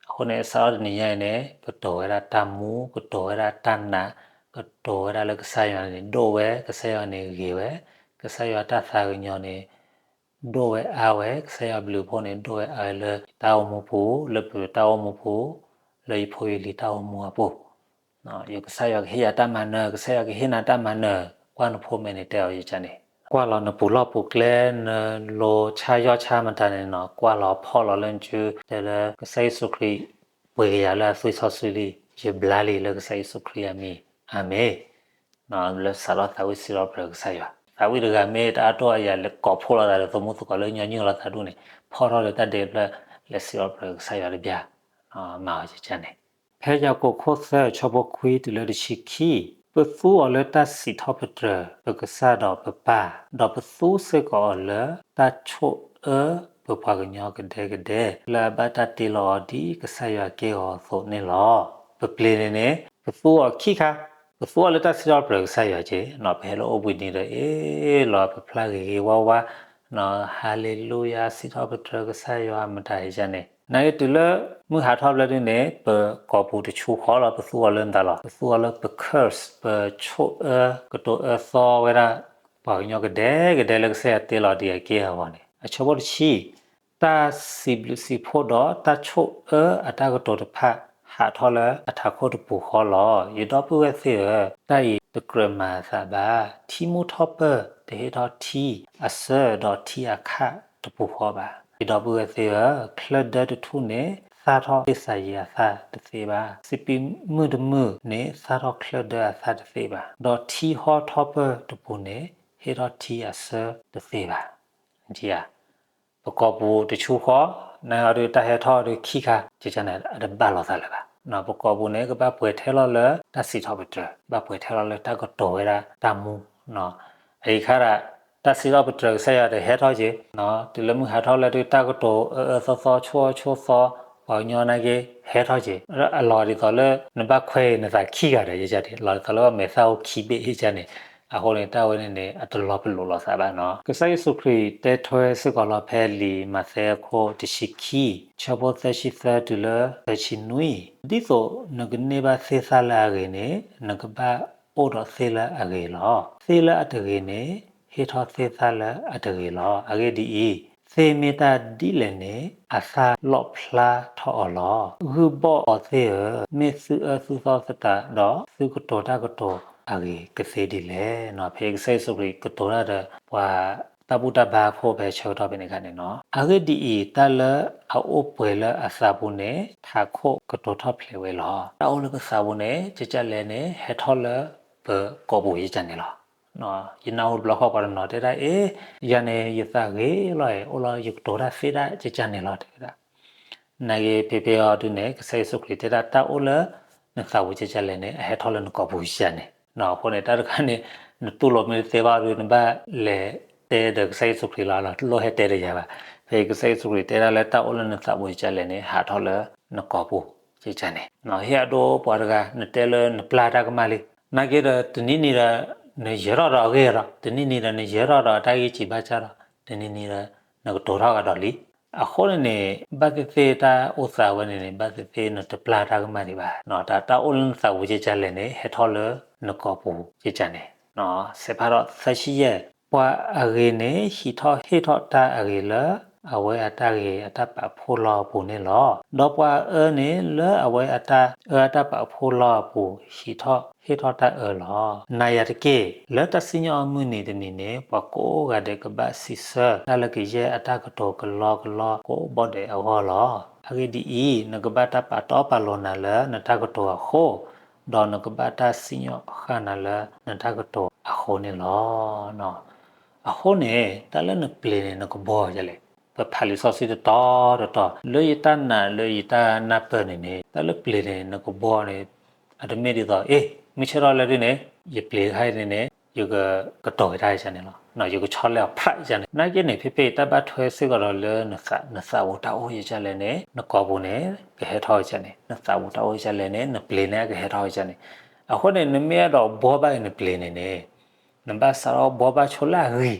အဃိန့ၣ် စးထီၣ်တနံၤညါအံၤန့ၣ် ကတိၤဝဲဒၣ်တၢ်မူ, ကတိၤဝဲဒၣ်တၢ်နာ်, ကတိၤဝဲဒၣ်လၢကစၢ်ယွၤန့ၣ်ဒိၣ်ဝဲ, ကစၢ်ယွၤန့ၣ်ဂ့ၤဝဲ, ကစၢ်ယွၤတၢ်သးကညီၤန့ၣ် ဒိၣ်ဝဲအါဝဲ, ကစၢ်ယွၤဘျုးဖှိၣ်န့ၣ်ဒိၣ်ဝဲအါဝဲလၢတၢ်အိၣ်မူပူၤ, လၢပတၢ်အိၣ်မူပူၤ, လၢယဖိယလံၤတၢ်အိၣ်မူအပူၤ. ယကစၢ်ယွၤကဟ့ၣ်ယၤတၢ်မၤနၢၤ, ကစၢ်ယွၤကဟ့ၣ်နၤတၢ်မၤနၢၤ, ကွၢ်နဖိမဲာ်န့ၣ်တဲအီၤယကန့ၣ်, ကွၢ်လီၤနပူၤလီၢ်ပူၤကျဲ, နလိၤဆါယီၢ်ဆါမတၤန့ၣ်နီၤ, ကွၢ်လီၤဖီၣ်လီၤလၢနစု, တဲလၢကစၢ်ယ့ၣ်ၡူးခရံာ် ပှ့ၤက့ၤယၤလၢအသွံၣ်စီဆှံလံ, ယဘျါလံလၢကစၢ်ယ့ၣ်ၡူးခရံာ်အမံၤ, အၤမ့ၣ်. လၢစးထီၣ်သးဝံၣ်စံးထီၣ်ပတြၢၤကစၢ်ယွၤ, သးဝံၣ်တဂၤမ့ၢ်တအါဒိၣ်အယၤလဲၤကိးဖှိၣ်လိာ်သးဒီး သမူသကိးလၢညီနုၢ်လီၤသးဒူၣ်န့ၣ်, ဖီၣ်ထီၣ်ဒီးတၢ်ဒဲးဖျၢၣ် လဲၤစံးထီၣ်ပတြၢၤကစၢ်ယွၤတဘျီ, မၤအီၤကကန့ၣ်. ဖဲယၤကိာ်ခိၣ်သၢ ဆၢဖိခွံတုၤလၢတဆံခံ, ပသူအီၤလၢတၢ်စံးထီၣ်ပတြၢၤ ပကစၢ်ဒီးပပၢ်, ဒီးပသူစ့ၢ်ကီးအီၤလၢတၢ်ဆိၣ်အၢပပှၤကညီကဒဲကဒဲ, လၢအဘၣ်တၢ်တ့လီၤအီၤဒ်ကစၢ်ယွၤက့ၢ်ဂီၤအသိးန့ၣ်လီၤ. ပပျ့ၤန့ၣ်န့ၣ် ပသူအီၤခံခါ, ပသူအီၤလၢတၢ်စံးထီၣ်ပတြၢၤကစၢ်ယွၤက့ၤနီၤ, ပဟဲလၢအိၣ်ဘှံးနံၤဒီး အ့ၣ်လီၤပဖျါဂ့ၤဂ့ၤဝါဝါ, ဟါလ့လူယၤ စံးထီၣ်ပတြၢၤကစၢ်ယွၤမတၤဟဲကန့ၣ်, နာ်က့ၤတုၤလၢမုၢ်ဟးထီၣ်ဖျၢၣ်ဒုန့ၣ် ပကိာ်ပူၤတဆူဃီလီၤ, ပသူအီၤလၢမတၤလီၤ, ပသူအီၤလၢပ curse, ပဆိၣ်အၢ ကတိၤအၢသီဝဲဒၣ် ပှၤကညီကဒဲကဒဲလၢကစၢ်ယွၤတ့လီၤဒံးအက့ၢ်အဂီၤန့ၣ်. အဆၢဖိတဆံ, တၢ်စံးဘျုးစံးဖှိၣ်ဒီးတၢ်ဆိၣ်အၢအတၢ်ကတိၤတဖၣ် ဟးထီၣ်လၢအထးခိၣ်တပူၤဃီလီၤ. ယဒီပုၢ်ဝဲၢ်သ့ၣ်ဧၢ, တၢ်အံၤတကြၢးမၤအသးဘၣ်. ထံမူထီၣ်ပၢၢ်တဟ့ၣ်ထီၣ်ထံအဆၢဒီးထံအခၣ်တပူၤဃီဘၣ်. ယဒီပုၢ်ဝဲၢ်သ့ၣ်ဧၢ, ချၢဒၢတထူၣ်န့ၣ် သၣ်ထီၣ်သ့ၣ်စၤယံၤအသၣ်တသ့ဘၣ်. စပံးမုၢ်တမုၢ်န့ၣ် သၣ်ထီၣ်ချၢဒၢအသၣ်တသ့ဘၣ်. ဒီးထံဟီထီၣ်ပၢၢ်တပူၤန့ၣ် ဟ့ၣ်ထီၣ်ထံအဆၢတသ့ဘၣ်. ပကိာ်ပူၤတဆူဃီ, နအီၤဒုးတၢ်ဟဲထီၣ်ဒုးခံခါ, ကကန့ၣ် အတဘၣ်လိာ်သးလၢၤဘၣ်. ပကိာ်ပူၤန့ၣ် ကဘၣ်ပှဲၤထဲလီၤလၢတၢ်စံးထီၣ်ပတြၢၤ, ဘၣ်ပှဲၤထဲလီၤလၢတၢ်ကတိၤဝဲဒၣ်တၢ်မူ. အအံၤခါဒၣ် တၢ်စံးထီၣ်ပတြၢၤကစၢ်ယွၤတဟဲထီၣ်က့ၤ, တုၤလၢမုၢ်ဟးထီၣ်လၢဒုးတၢ်ကတိၤအၢအၢသီသီ ဆိၣ်အၢဆိၣ်သီ, ပှၤကညီနာ်က့ၤဟဲထီၣ်က့ၤ, အလီၤဒ်သိးလၢနဘၣ်ခွဲးနသးခံဂၤဒီး ယကန့ၣ်, လီၤဒ်သိးလၢဘၣ်မဲာ်သၣ်အိၣ်ခံဘ့ၣ်ယကန့ၣ်, အဃိန့ၣ် တၢ်ဝဲန့ၣ်န့ၣ် အတလီၤပလိာ်လိာ်သးဘၣ်နီၤ. ကစၢ်ယ့ၣ်ၡူးခရံာ်တဲထွဲစ့ၢ်ကီးလီၤဖဲလံာ်မးသဲအခိၣ်တဆံခံ, ဆၢဖိသၢဆံသၢတုၤလၢသၢဆံနွံ, ဒ်သိးနကန့ၢ်ဘၣ်သ့ၣ်သၣ်လၢအဂ့ၤန့ၣ် နကဘၣ်အိၣ်ဒီးသ့ၣ်လၢအဂ့ၤလီၤ. သ့ၣ်လၢအတဂ့ၤန့ၣ် ဟ့ၣ်ထီၣ်သ့ၣ်သၣ်လၢအတဂ့ၤလီၤ. အဂ့ၢ်ဒ်အံၤ, သ့ၣ်မ့ၢ်တၢ်ဒ်လဲၣ်န့ၣ် အသၣ်လီၣ်ဖျါထီၣ်အီၤလီၤ. ဂုၢ်ဘီၣ်အီၤသ့ၣ်ဧၢ, မ့ၢ်သုအၢသုသီသတးဒီး သုကတိၤတၢ်ကတိၤအဂ့ၤကသ့ဒ်လဲၣ်. ဖဲကစၢ်ယ့ၣ်ၡူးခရံာ်ကတိၤတၢ်ဒီးပှၤတၢ်ဘူၣ်တၢ်ဘါအခိၣ်ဖဲဆၢကတီၢ်ဖဲန့ၣ်အခါန့ၣ်နီၤ. အဂ့ၢ်ဒ်အံၤ, တၢ်လၢအအိၣ်ပှဲၤလၢအသးပူၤန့ၣ် ထးခိၣ်ကတိၤထီၣ်ဖျဲးဝဲလီၤ. တၢ်အိၣ်လၢပသးပူၤန့ၣ် ကကလဲၣ်န့ၣ် ဟဲထီၣ်လၢပကိာ်ပူၤယကန့ၣ်လီၤ. ယနၢ်ဟူတဘျီဃီပှၤတနီၤတဲဒၣ် အ့ ယၤန့ၣ် ယသးဂ့ၤလီၤ, အိၣ်လီၤယကတိၤတၢ်သ့ဒၣ်ကကန့ၣ်လီၤ တဲဝဲဒၣ်. နာ်က့ၤဖဲဖဲအံၤဒုန့ၣ် ကစၢ်ယ့ၣ်ၡူးခရံာ်တဲဒၣ် တၢ်အိၣ်လၢနသးပူၤကကလဲၣ်န့ၣ် အဟဲထီၣ်လၢနကိာ်ပူၤယကန့ၣ်. အဃိန့ၣ် တၢ်တခါန့ၣ် နတူၢ်လိာ်မ့ၢ်တသ့ဘၣ်ဒီး နဘၣ်လဲၤတဲဒီးကစၢ်ယ့ၣ်ၡူးခရံာ်လီၤ, တလိၣ်ဟဲတဲဒီးယၤဘၣ်. ဖဲကစၢ်ယ့ၣ်ၡူးခရံာ်တဲဒၣ်လၢတၢ်အိၣ်လၢနသးပူၤကကလဲၣ်န့ၣ် ဟးထီၣ်လၢနကိာ်ပူၤ ကကန့ၣ် ဟ့ၣ်အဒိပှၤတဂၤ နတဲလၢနပျၢ်တၢ်ကမၣ်လံ, နာ်က့ဒီးတနံၤနံၤဒီး နယၢၤထီၣ်ဒီးအဂ့ၢ်ဒီး တနံၤနံၤဒီး နယၢၤထီၣ်ဒီးအတၢ်ဂ့ၢ်စံးဘၣ်စၢ်ဒီး တနံၤနံၤဒီး နကတိၤထီၣ်ကဒီးလံ. အဃိန့ၣ်န့ၣ် ဘၣ်သ့ၣ်သ့ၣ်တၢ်အိၣ်သးဝဲန့ၣ်န့ၣ် ဘၣ်သ့ၣ်သ့ၣ်နတပျၢ်တၢ်ကမၣ်ဒံးဘၣ်. တၢ် တၢ်အိၣ်လၢနသးပူၤကကလဲၣ်န့ၣ် ဟဲထီၣ်လၢနကိာ်ပူၤကကန့ၣ် စဲးဖးထီၣ်သၢဆံယဲၢ်, ပှၤအဂ့ၤန့ၣ် ဟံးထီၣ်ဟ့ၣ်ထီၣ်တၢ်အဂ့ၤလၢ အဝဲအတၢ်ဂ့ၤအတၢ်ပာ်ဖှိၣ်လီၢ်အပူၤန့ၣ်လီၤ. ဒီးပှၤအၢန့ၣ် လၢအဝဲအတၢ်အၢအတၢ်ပာ်ဖှိၣ်လီၢ်အပူၤ ဟံးထီၣ်ဟ့ၣ်ထီၣ်တၢ်အၢလီၤ. နာ်ယၤတက့ၢ်, လၢတၢ်စံၣ်ညီၣ်အမုၢ်နံၤတနံၤန့ၣ် ပှၤကိးဂၤဒဲးကဘၣ်စံးဆၢ တၢ်လၢကယဲၢ်အတၢ်ကတိၤကလီကလီကိးဘီဒဲးအဂီၢ်လီၤ. အဂ့ၢ်ဒ်အံၤ, နကဘၣ်တၢ်ပာ်တီပာ်လိၤနၤလၢနတၢ်ကတိၤအဃိ, ဒီးနကဘၣ်တၢ်စံၣ်ညီၣ်ဃာ်နၤလၢနတၢ်ကတိၤအဃိန့ၣ်လီၤ. အဃိန့ၣ် တၢ်လၢနပျ့ၤန့ၣ် နကဘှီယလဲၣ်. ပဖးလံာ်စီဆှံတတီၤတတီၤ လၢယတၢ်နာ်လၢယတၢ်နၢ်ပၢၢ်န့ၣ်န့ၣ် တၢ်လၢပျ့ၤန့ၣ် နကဘှီန့ၣ် အတမ့ၢ်ဒ်သိး အ့ မုၢ်ဆ့ၣ်ထီၣ်လၢဒ်န့ၣ် ယပျ့ၤခါအံၤန့ၣ်န့ၣ် ယကကတိၤဝဲတၢ်ယကန့ၣ်လီၤ. ယကဆီလဲအီၤဖြးယကန့ၣ် နာ်က့န့ၣ် ဖဲဖဲအံၤတၢ်ဘၣ်ထွဲစ့ၢ်ကီးဒီးလၢနသး နသးပူၤတၢ်အိၣ်ယကလဲၣ်န့ၣ် နကိာ်ပူၤန့ၣ် ကဟဲထီၣ်ယကန့ၣ်, နသးပူၤတၢ်အိၣ်ယကလဲၣ်န့ၣ် နပျ့ၤန့ၣ် အကဟဲထီၣ်ယကန့ၣ်. အဃိန့ၣ် နမ့ၢ်အဲၣ်ဒိးဘှီဘၣ်အံၤနပျ့ၤန့ၣ်န့ၣ် နဘၣ်စးထီၣ်ဘှီဘၣ်ဆိလၢအဂံၢ်,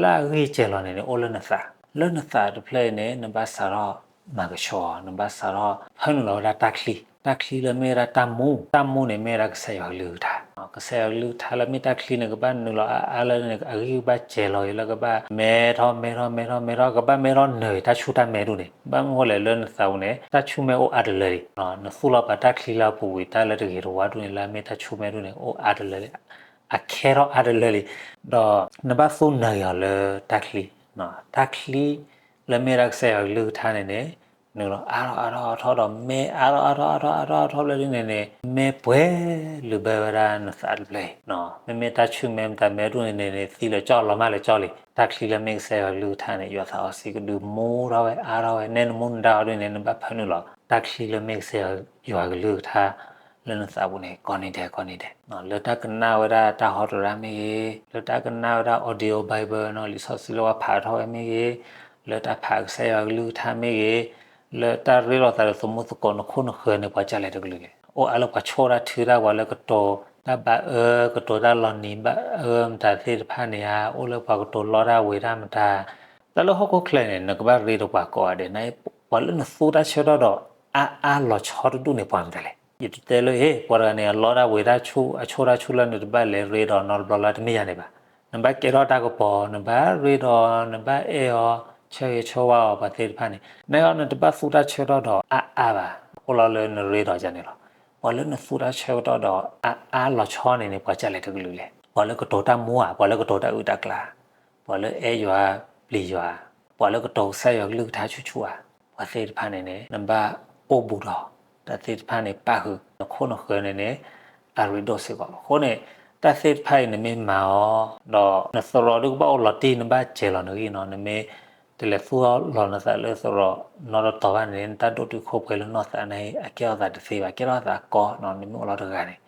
လၢအဂံၢ်စဲၤလီၤန့ၣ်န့ၣ် အိၣ်လၢနသး, လၢနသးတဖျၢၣ်အံၤန့ၣ် နဘၣ်စးထီၣ်မၤကဆှီ, နဘၣ်စးထီၣ်ဖၢနုာ်လီၤဝဲဒၣ်တၢ်ချံ, တၢ်ချံလၢမ့ၢ်ဝဲဒၣ်တၢ်မူ, တၢ်မူန့ၣ်မ့ၢ်ဝဲဒၣ်ကစၢ်ယွၤကလုၢ်ကထါ, ကစၢ်ယွၤကလုၢ်ကထါလၢမ့ၢ်တၢ်ချံန့ၣ် ကဘၣ်နုာ်လီၤအါအါလၢန့ၣ် အဂံၢ်ကဘၣ်စဲၤလီၤက့ၤလၢကဘၣ်မဲထီၣ်မဲထီၣ်မဲထီၣ်မဲထီၣ် ကဘၣ်မဲထီၣ်နၢၤတၢ်ဆူၣ်တၢ်မဲဒူၣ်န့ၣ်, ဘၣ်မနုၤဃိလဲၣ် လၢနသးပူၤန့ၣ် တၢ်ဆူၣ်မဲအိၣ်အါတလၢလံ. နသူၣ်လီၤပာ်တၢ်ချံလၢအပူၤကွံာ် တၢ်လၢတဂ့ၤတဝါဒူၣ်န့ၣ် လၢအမ့ၢ်တၢ်ဆူၣ်မဲဒူၣ်န့ၣ် အိၣ်အါတလၢလံ, အခဲထီၣ်အါတလၢလံ. ဒီးနဘၣ်သူၣ်နၢၤက့ၤအီၤလၢတၢ်ချံ, တၢ်ချံလၢမ့ၢ်ဝဲဒၣ်ကစၢ်ယွၤကလုၢ်ကထါန့ၣ်န့ၣ် နုာ်လီၤအါထီၣ်အါထီၣ်အါထီၣ်ဒီး မဲအါထီၣ်အါထီၣ်အါထီၣ်အါထီၣ်အါထီၣ်လၢဒ်န့ၣ်န့ၣ် မဲပှဲၤလုာ်ဘၢဝဲဒၣ်နသးတဖျၢၣ်အံၤ, မ့မ့ၢ်တၢ်ဆူၣ်မဲမတၤမဲဒူၣ်န့ၣ်န့ၣ်န့ၣ် သံလၢာ်ကၠီလီၤမၢ်လၢာ်ကၠီလံ. တၢ်ချံလၢမ့ၢ်ကစၢ်ယွၤကလုၢ်ကထါန့ၣ် ယွၤသးစီဆှံကဒုးမူထီၣ်ဝဲအါထီၣ်ဝဲ နဲနမူနဒါအီၤဒ်န့ၣ် နဘၣ်ဖၢနုာ်လီၤ တၢ်ချံလၢမ့ၢ်ကစၢ်ယွၤကလုၢ်ကထါ လၢနသးပူၤန့ၣ် ကိးနံၤဒဲးကိးနံၤဒဲး, လၢတၢ်ကနၣ်ဝဲဒၣ်တၢ်ဟီတရါမ့ၢ်ဂ့ၤ, လၢတၢ်ကနၣ်ဝဲဒၣ် audio Bible နီၤ လံာ်စီဆှံလၢပှၤဖးထီၣ်ဝဲမ့ၢ်ဂ့ၤ, လၢတၢ်ဖးကစၢ်ယွၤကလုၢ်ကထါမ့ၢ်ဂ့ၤ, လၢတၢ်ရ့လိာ်သးဒီးသမူသကိး နခိၣ်နဃၢၤန့ၣ် ပှၤကလဲၤတကလုာ်လဲၣ်. အိၣ်အါလၢပှၤဆိၣ်တၢ်ထုတၢ် ပှၤလၢကတိၤတၢ်ဘၣ်အၢ ကတိၤတၢ်လီၤနံၤဘၣ်အၢမတၤသ့ၣ်တဖၣ်န့ၣ်ဧါ, အိၣ်လၢပှၤကတိၤလီတၢ်ဝ့ၤတၢ်မတၤ, တၢ်လၢဟီၣ်ခိၣ်ချၢန့ၣ် နကဘၣ်ရ့ဒီးပှၤကိးဂၤဒဲး, န ပှၤလၢနသူတၢ်ဆၢကတီၢ်ဒီး အါအါလီၤဆီတဒူၣ်န့ၣ် ပှၤမတၤလဲၣ်. ယတတဲလၢ ဟ့ၣ် ပှၤတဂၤန့ၣ် အလီတၢ်ဝ့ၤတၢ်ဆူၣ် အဆိၣ်တၢ်ဆူၣ်လၢနတဘၣ်လဲၤရ့ဒီးနီတဘျီလၢတမ့ၢ်ယၤန့ၣ်ဘၣ်. နဘၣ်ကဲထီၣ်တၢ်ကပီၤ, နဘၣ်ရ့ဒီး နဘၣ်အဲၣ်အီၤ ဆၢဂ့ၤဆၢဝါအီၤ ပှၤသ့ၣ်တဖၣ်န့ၣ်, နကီ နတဘၣ်သူတၢ်ဆၢကတီၢ်ဒီးအါအါဘၣ်. အိၣ်လီၤလၢနရ့ဒီးယၤန့ၣ်လီၤ. ပှၤလၢနသူတၢ်ဆၢကတီၢ်ဒီးအါအါလီၤဆီန့ၣ်န့ၣ် ပှၤကလဲၤတကလုာ်လဲၣ်. ပှၤလၢကတိၤတၢ်မူဧါ, ပှၤလၢကတိၤတၢ်အုၣ်တၢ်ကျါ, ပှၤလၢအဲၣ်ယွၤပျံၤယွၤ, ပှၤလၢကတိၤကစၢ်ယွၤကလုၢ်ကထါဆူၣ်ဆူၣ်ဧါ, ပှၤသ့ၣ်တဖၣ်န့ၣ်န့ၣ် နဘၣ်အိၣ်ဘူးဒီး တၢ်သ့ၣ်တဖၣ်န့ၣ် ပၣ်ဃုာ် နခိၣ်နဃၢၤန့ၣ်န့ၣ် အရ့ဒိၣ်စ့ၢ်ကီး. အဃိန့ၣ် တၢ်သ့ၣ်တဖၣ်အံၤနမ့ၢ်မၤအီၤ ဒီးနသရိာ်ဒုးကဘၣ်အိၣ်လီၤတံၢ် နဘၣ်စဲၤလီၤနဂံၢ်နီၤ, နမ့ၢ်တလဲၤသူၣ်လီၤနသးလၢသရိာ်နီတတီၤဘၣ်န့ၣ် နတၢ်ဒိၣ်တုာ်ခိၣ်ပှဲၤလၢနီၢ်သးန့ၣ် အကဲထီၣ်သးတသ့ဘၣ်, ကဲထီၣ်သးကီနီၤ, နမ့ၢ်အိၣ်လီၤတဂၤန့ၣ်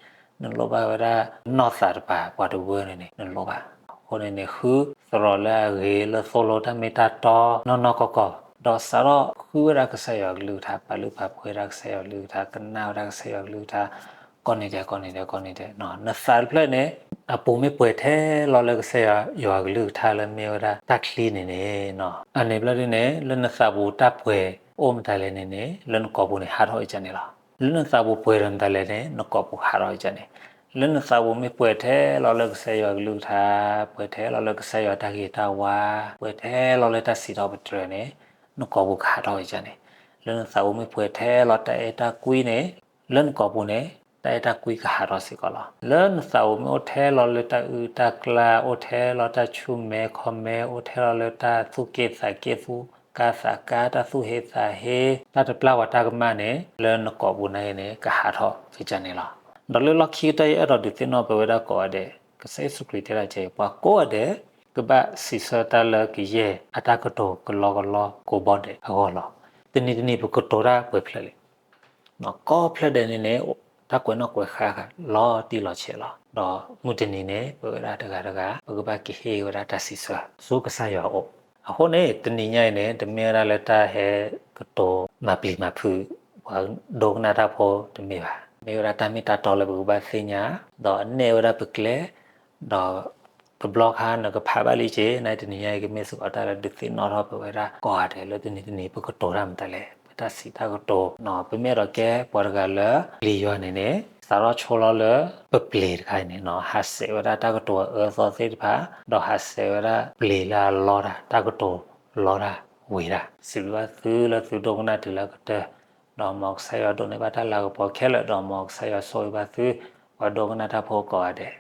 နလိၣ်ဘၣ်ဝဲဒၣ် နီၢ်သးတပၤ ပှၤတဝၢန့ၣ်န့ၣ် နလိၣ်ဘၣ်. အဃိန့ၣ်န့ၣ် ဃုသရိာ်လၢအဂ့ၤလၢသိၣ်လိတၢ်မ့ၢ်တၢ်တီနီၢ်နီၢ်ကီၢ်ကီၢ်, ဒီးစးထီၣ်ဃုဝဲဒၣ်ကစၢ်ယွၤကလုၢ်ကထါ, ပာ်လုၢ်ပာ်ပှ့ၤဝဲဒၣ်ကစၢ်ယွၤကလုၢ်ကထါ, ကနၣ်ဝဲဒၣ်ကစၢ်ယွၤကလုၢ်ကထါ ကိးနံၤဒဲးကိးနံၤဒဲးကိးနံၤဒဲး, နသးတဖျၢၣ်န့ၣ် အပူၤမ့ၢ်ပှဲၤထဲလီၤလၢကစၢ်ယွၤကလုၢ်ကထါလၢမ့ၢ်ဝဲဒၣ်တၢ်ချံန့ၣ်န့ၣ်, အန့ၣ်ဘျီဒ်န့ၣ် လၢနသးပူၤတၢ်ပှဲၤအိၣ်မတၤလဲၣ်န့ၣ်န့ၣ် လၢနကိာ်ပူၤန့ၣ် ဟးထီၣ်အံၤကန့ၣ်လီၤ. လၢနသးပူၤပှဲၤဒီးမတၤလဲၣ်န့ၣ် နကိာ်ပူၤဟးထီၣ်အံၤကန့ၣ်. လၢနသးပူၤမ့ၢ်ပှဲၤထဲလီၤလၢကစၢ်ယွၤကလုၢ်ကထါ, ပှဲၤထဲလီၤလၢကစၢ်ယွၤတၢ်ဂ့ၤတၢ်ဝါ, ပှဲၤထဲလီၤလၢတၢ်စံးထီၣ်ပတြၢၤန့ၣ် နကိာ်ပူၤကဟးထီၣ်အံၤကန့ၣ်. လၢနသးပူၤမ့ၢ်ပှဲၤထဲလီၤတၢ်အဲၣ်တၢ်ကွံန့ၣ် လၢနကိာ်ပူၤန့ၣ် တၢ်အဲၣ်တၢ်ကွံကဟးထီၣ်စ့ၢ်ကီးလီၤ. လၢနသးပူၤမ့ၢ်အိၣ်ထဲလီၤလၢတၢ်အုၣ်တၢ်ကျါ, အိၣ်ထဲလီၤတၢ်ဆူၣ်မဲခီမဲ, အိၣ်ထဲလီၤလၢတၢ်သူၣ်က့ၣ်သးက့ၣ်, သူၣ်ကါသးကါ, တၢ်သူၣ်ဟ့သးဟ့, တၢ်တပျၢ်ပှၤတၢ်ကမၣ်န့ၣ် လၢနကိာ်ပူၤန့ၣ်န့ၣ် ကဟးထီၣ်အံၤကန့ၣ်လီၤ. ဒီးလၢလီၢ်ခံကတၢၢ် ယအဲၣ်ဒိးဒုးသ့ၣ်နီၣ်ပဝဲဒၣ်ကိးဂၤဒဲး, ကစၢ်ယ့ၣ်ၡူးခရံာ်တဲဒၣ်ကဲ ပှၤကိးဂၤဒဲး ကဘၣ်စံးဆၢတၢ်လၢကယဲၢ်အတၢ်ကတိၤကလီကလီကိးဘီဒဲးအဂီၢ်လီၤ. တနံၤတနံၤပကတိၤတၢ်ပှဲၤဖျၢၣ်လံ ကိးဖျၢၣ်ဒဲးန့ၣ်န့ၣ် တၢ်ကွဲးနီၣ်ကွဲးဃါဃါ လီၤတံၢ်လီၤဆဲးလီၤ. ဒီးမုၢ်တနံၤန့ၣ် ပဝဲဒၣ်တဂၤတဂၤ ပကဘၣ်ကဟ့ၣ်ဝဲဒၣ်တၢ်စံးဆၢဆူကစၢ်ယွၤအအိၣ်. အဃိန့ၣ် တနံၤညါအံၤန့ၣ် တမ့ၢ်ဝဲဒၣ်လၢတၢ်ဟဲကတိၤမၤပျံၤမၤဖုး ပှၤဒိကနၣ်တၢ်ဖိတမ့ၢ်ဘၣ်. မ့ၢ်ဝဲဒၣ်တၢ်မ့ၢ်တၢ်တီလၢပကဘၣ်သ့ၣ်ညါ, ဒီးအနဲၣ်ဝဲဒၣ်ပကျဲ, ဒီးတဘျီခါနကဖးဘၣ်လံက့ၤ နတနံၤညါအံၤကမ့ၢ်စ့ၢ်ကီးတၢ်လၢဒုးသ့ၣ်နီၣ်ထီၣ်ပဝဲဒၣ်ကိးဂၤဒဲးလၢတနံၤတနံၤ ပကတိၤတၢ်မတၤလဲၣ်, ပတၢ်စံးတၢ်ကတိၤနီၤ, ပမ့ၢ်အဲၣ်ဒိးကဲပှၤတဂၤလၢပျံၤယွၤန့ၣ်န့ၣ် စးထီၣ်ဆိလီၤလၢပပျ့ၤတခါအံၤန့ၣ်နီၤ, ဟးဆှဲးဝဲဒၣ်တၢ်ကတိၤအအၢအသီသ့ၣ်တဖၣ်, ဒီးဟးဆှဲးဝဲဒၣ်ပျ့ၤလၢအလီတၢ်, တၢ်ကတိၤလီတၢ်ဝံၤတၢ်, စံးဘျုးဘၣ်သုလၢသုဒိကနၣ်တုၤလၢအကတၢၢ်, ဒီးမ်ကစၢ်ယွၤဒိးန့ၢ်ဘၣ်တၢ်လၤကပီၤခဲလၢာ်, ဒီးမ်ကစၢ်ယွၤဆိၣ်ဂ့ၤဘၣ်သု ပှၤဒိကနၣ်တၢ်ဖိကိးဂၤဒဲး.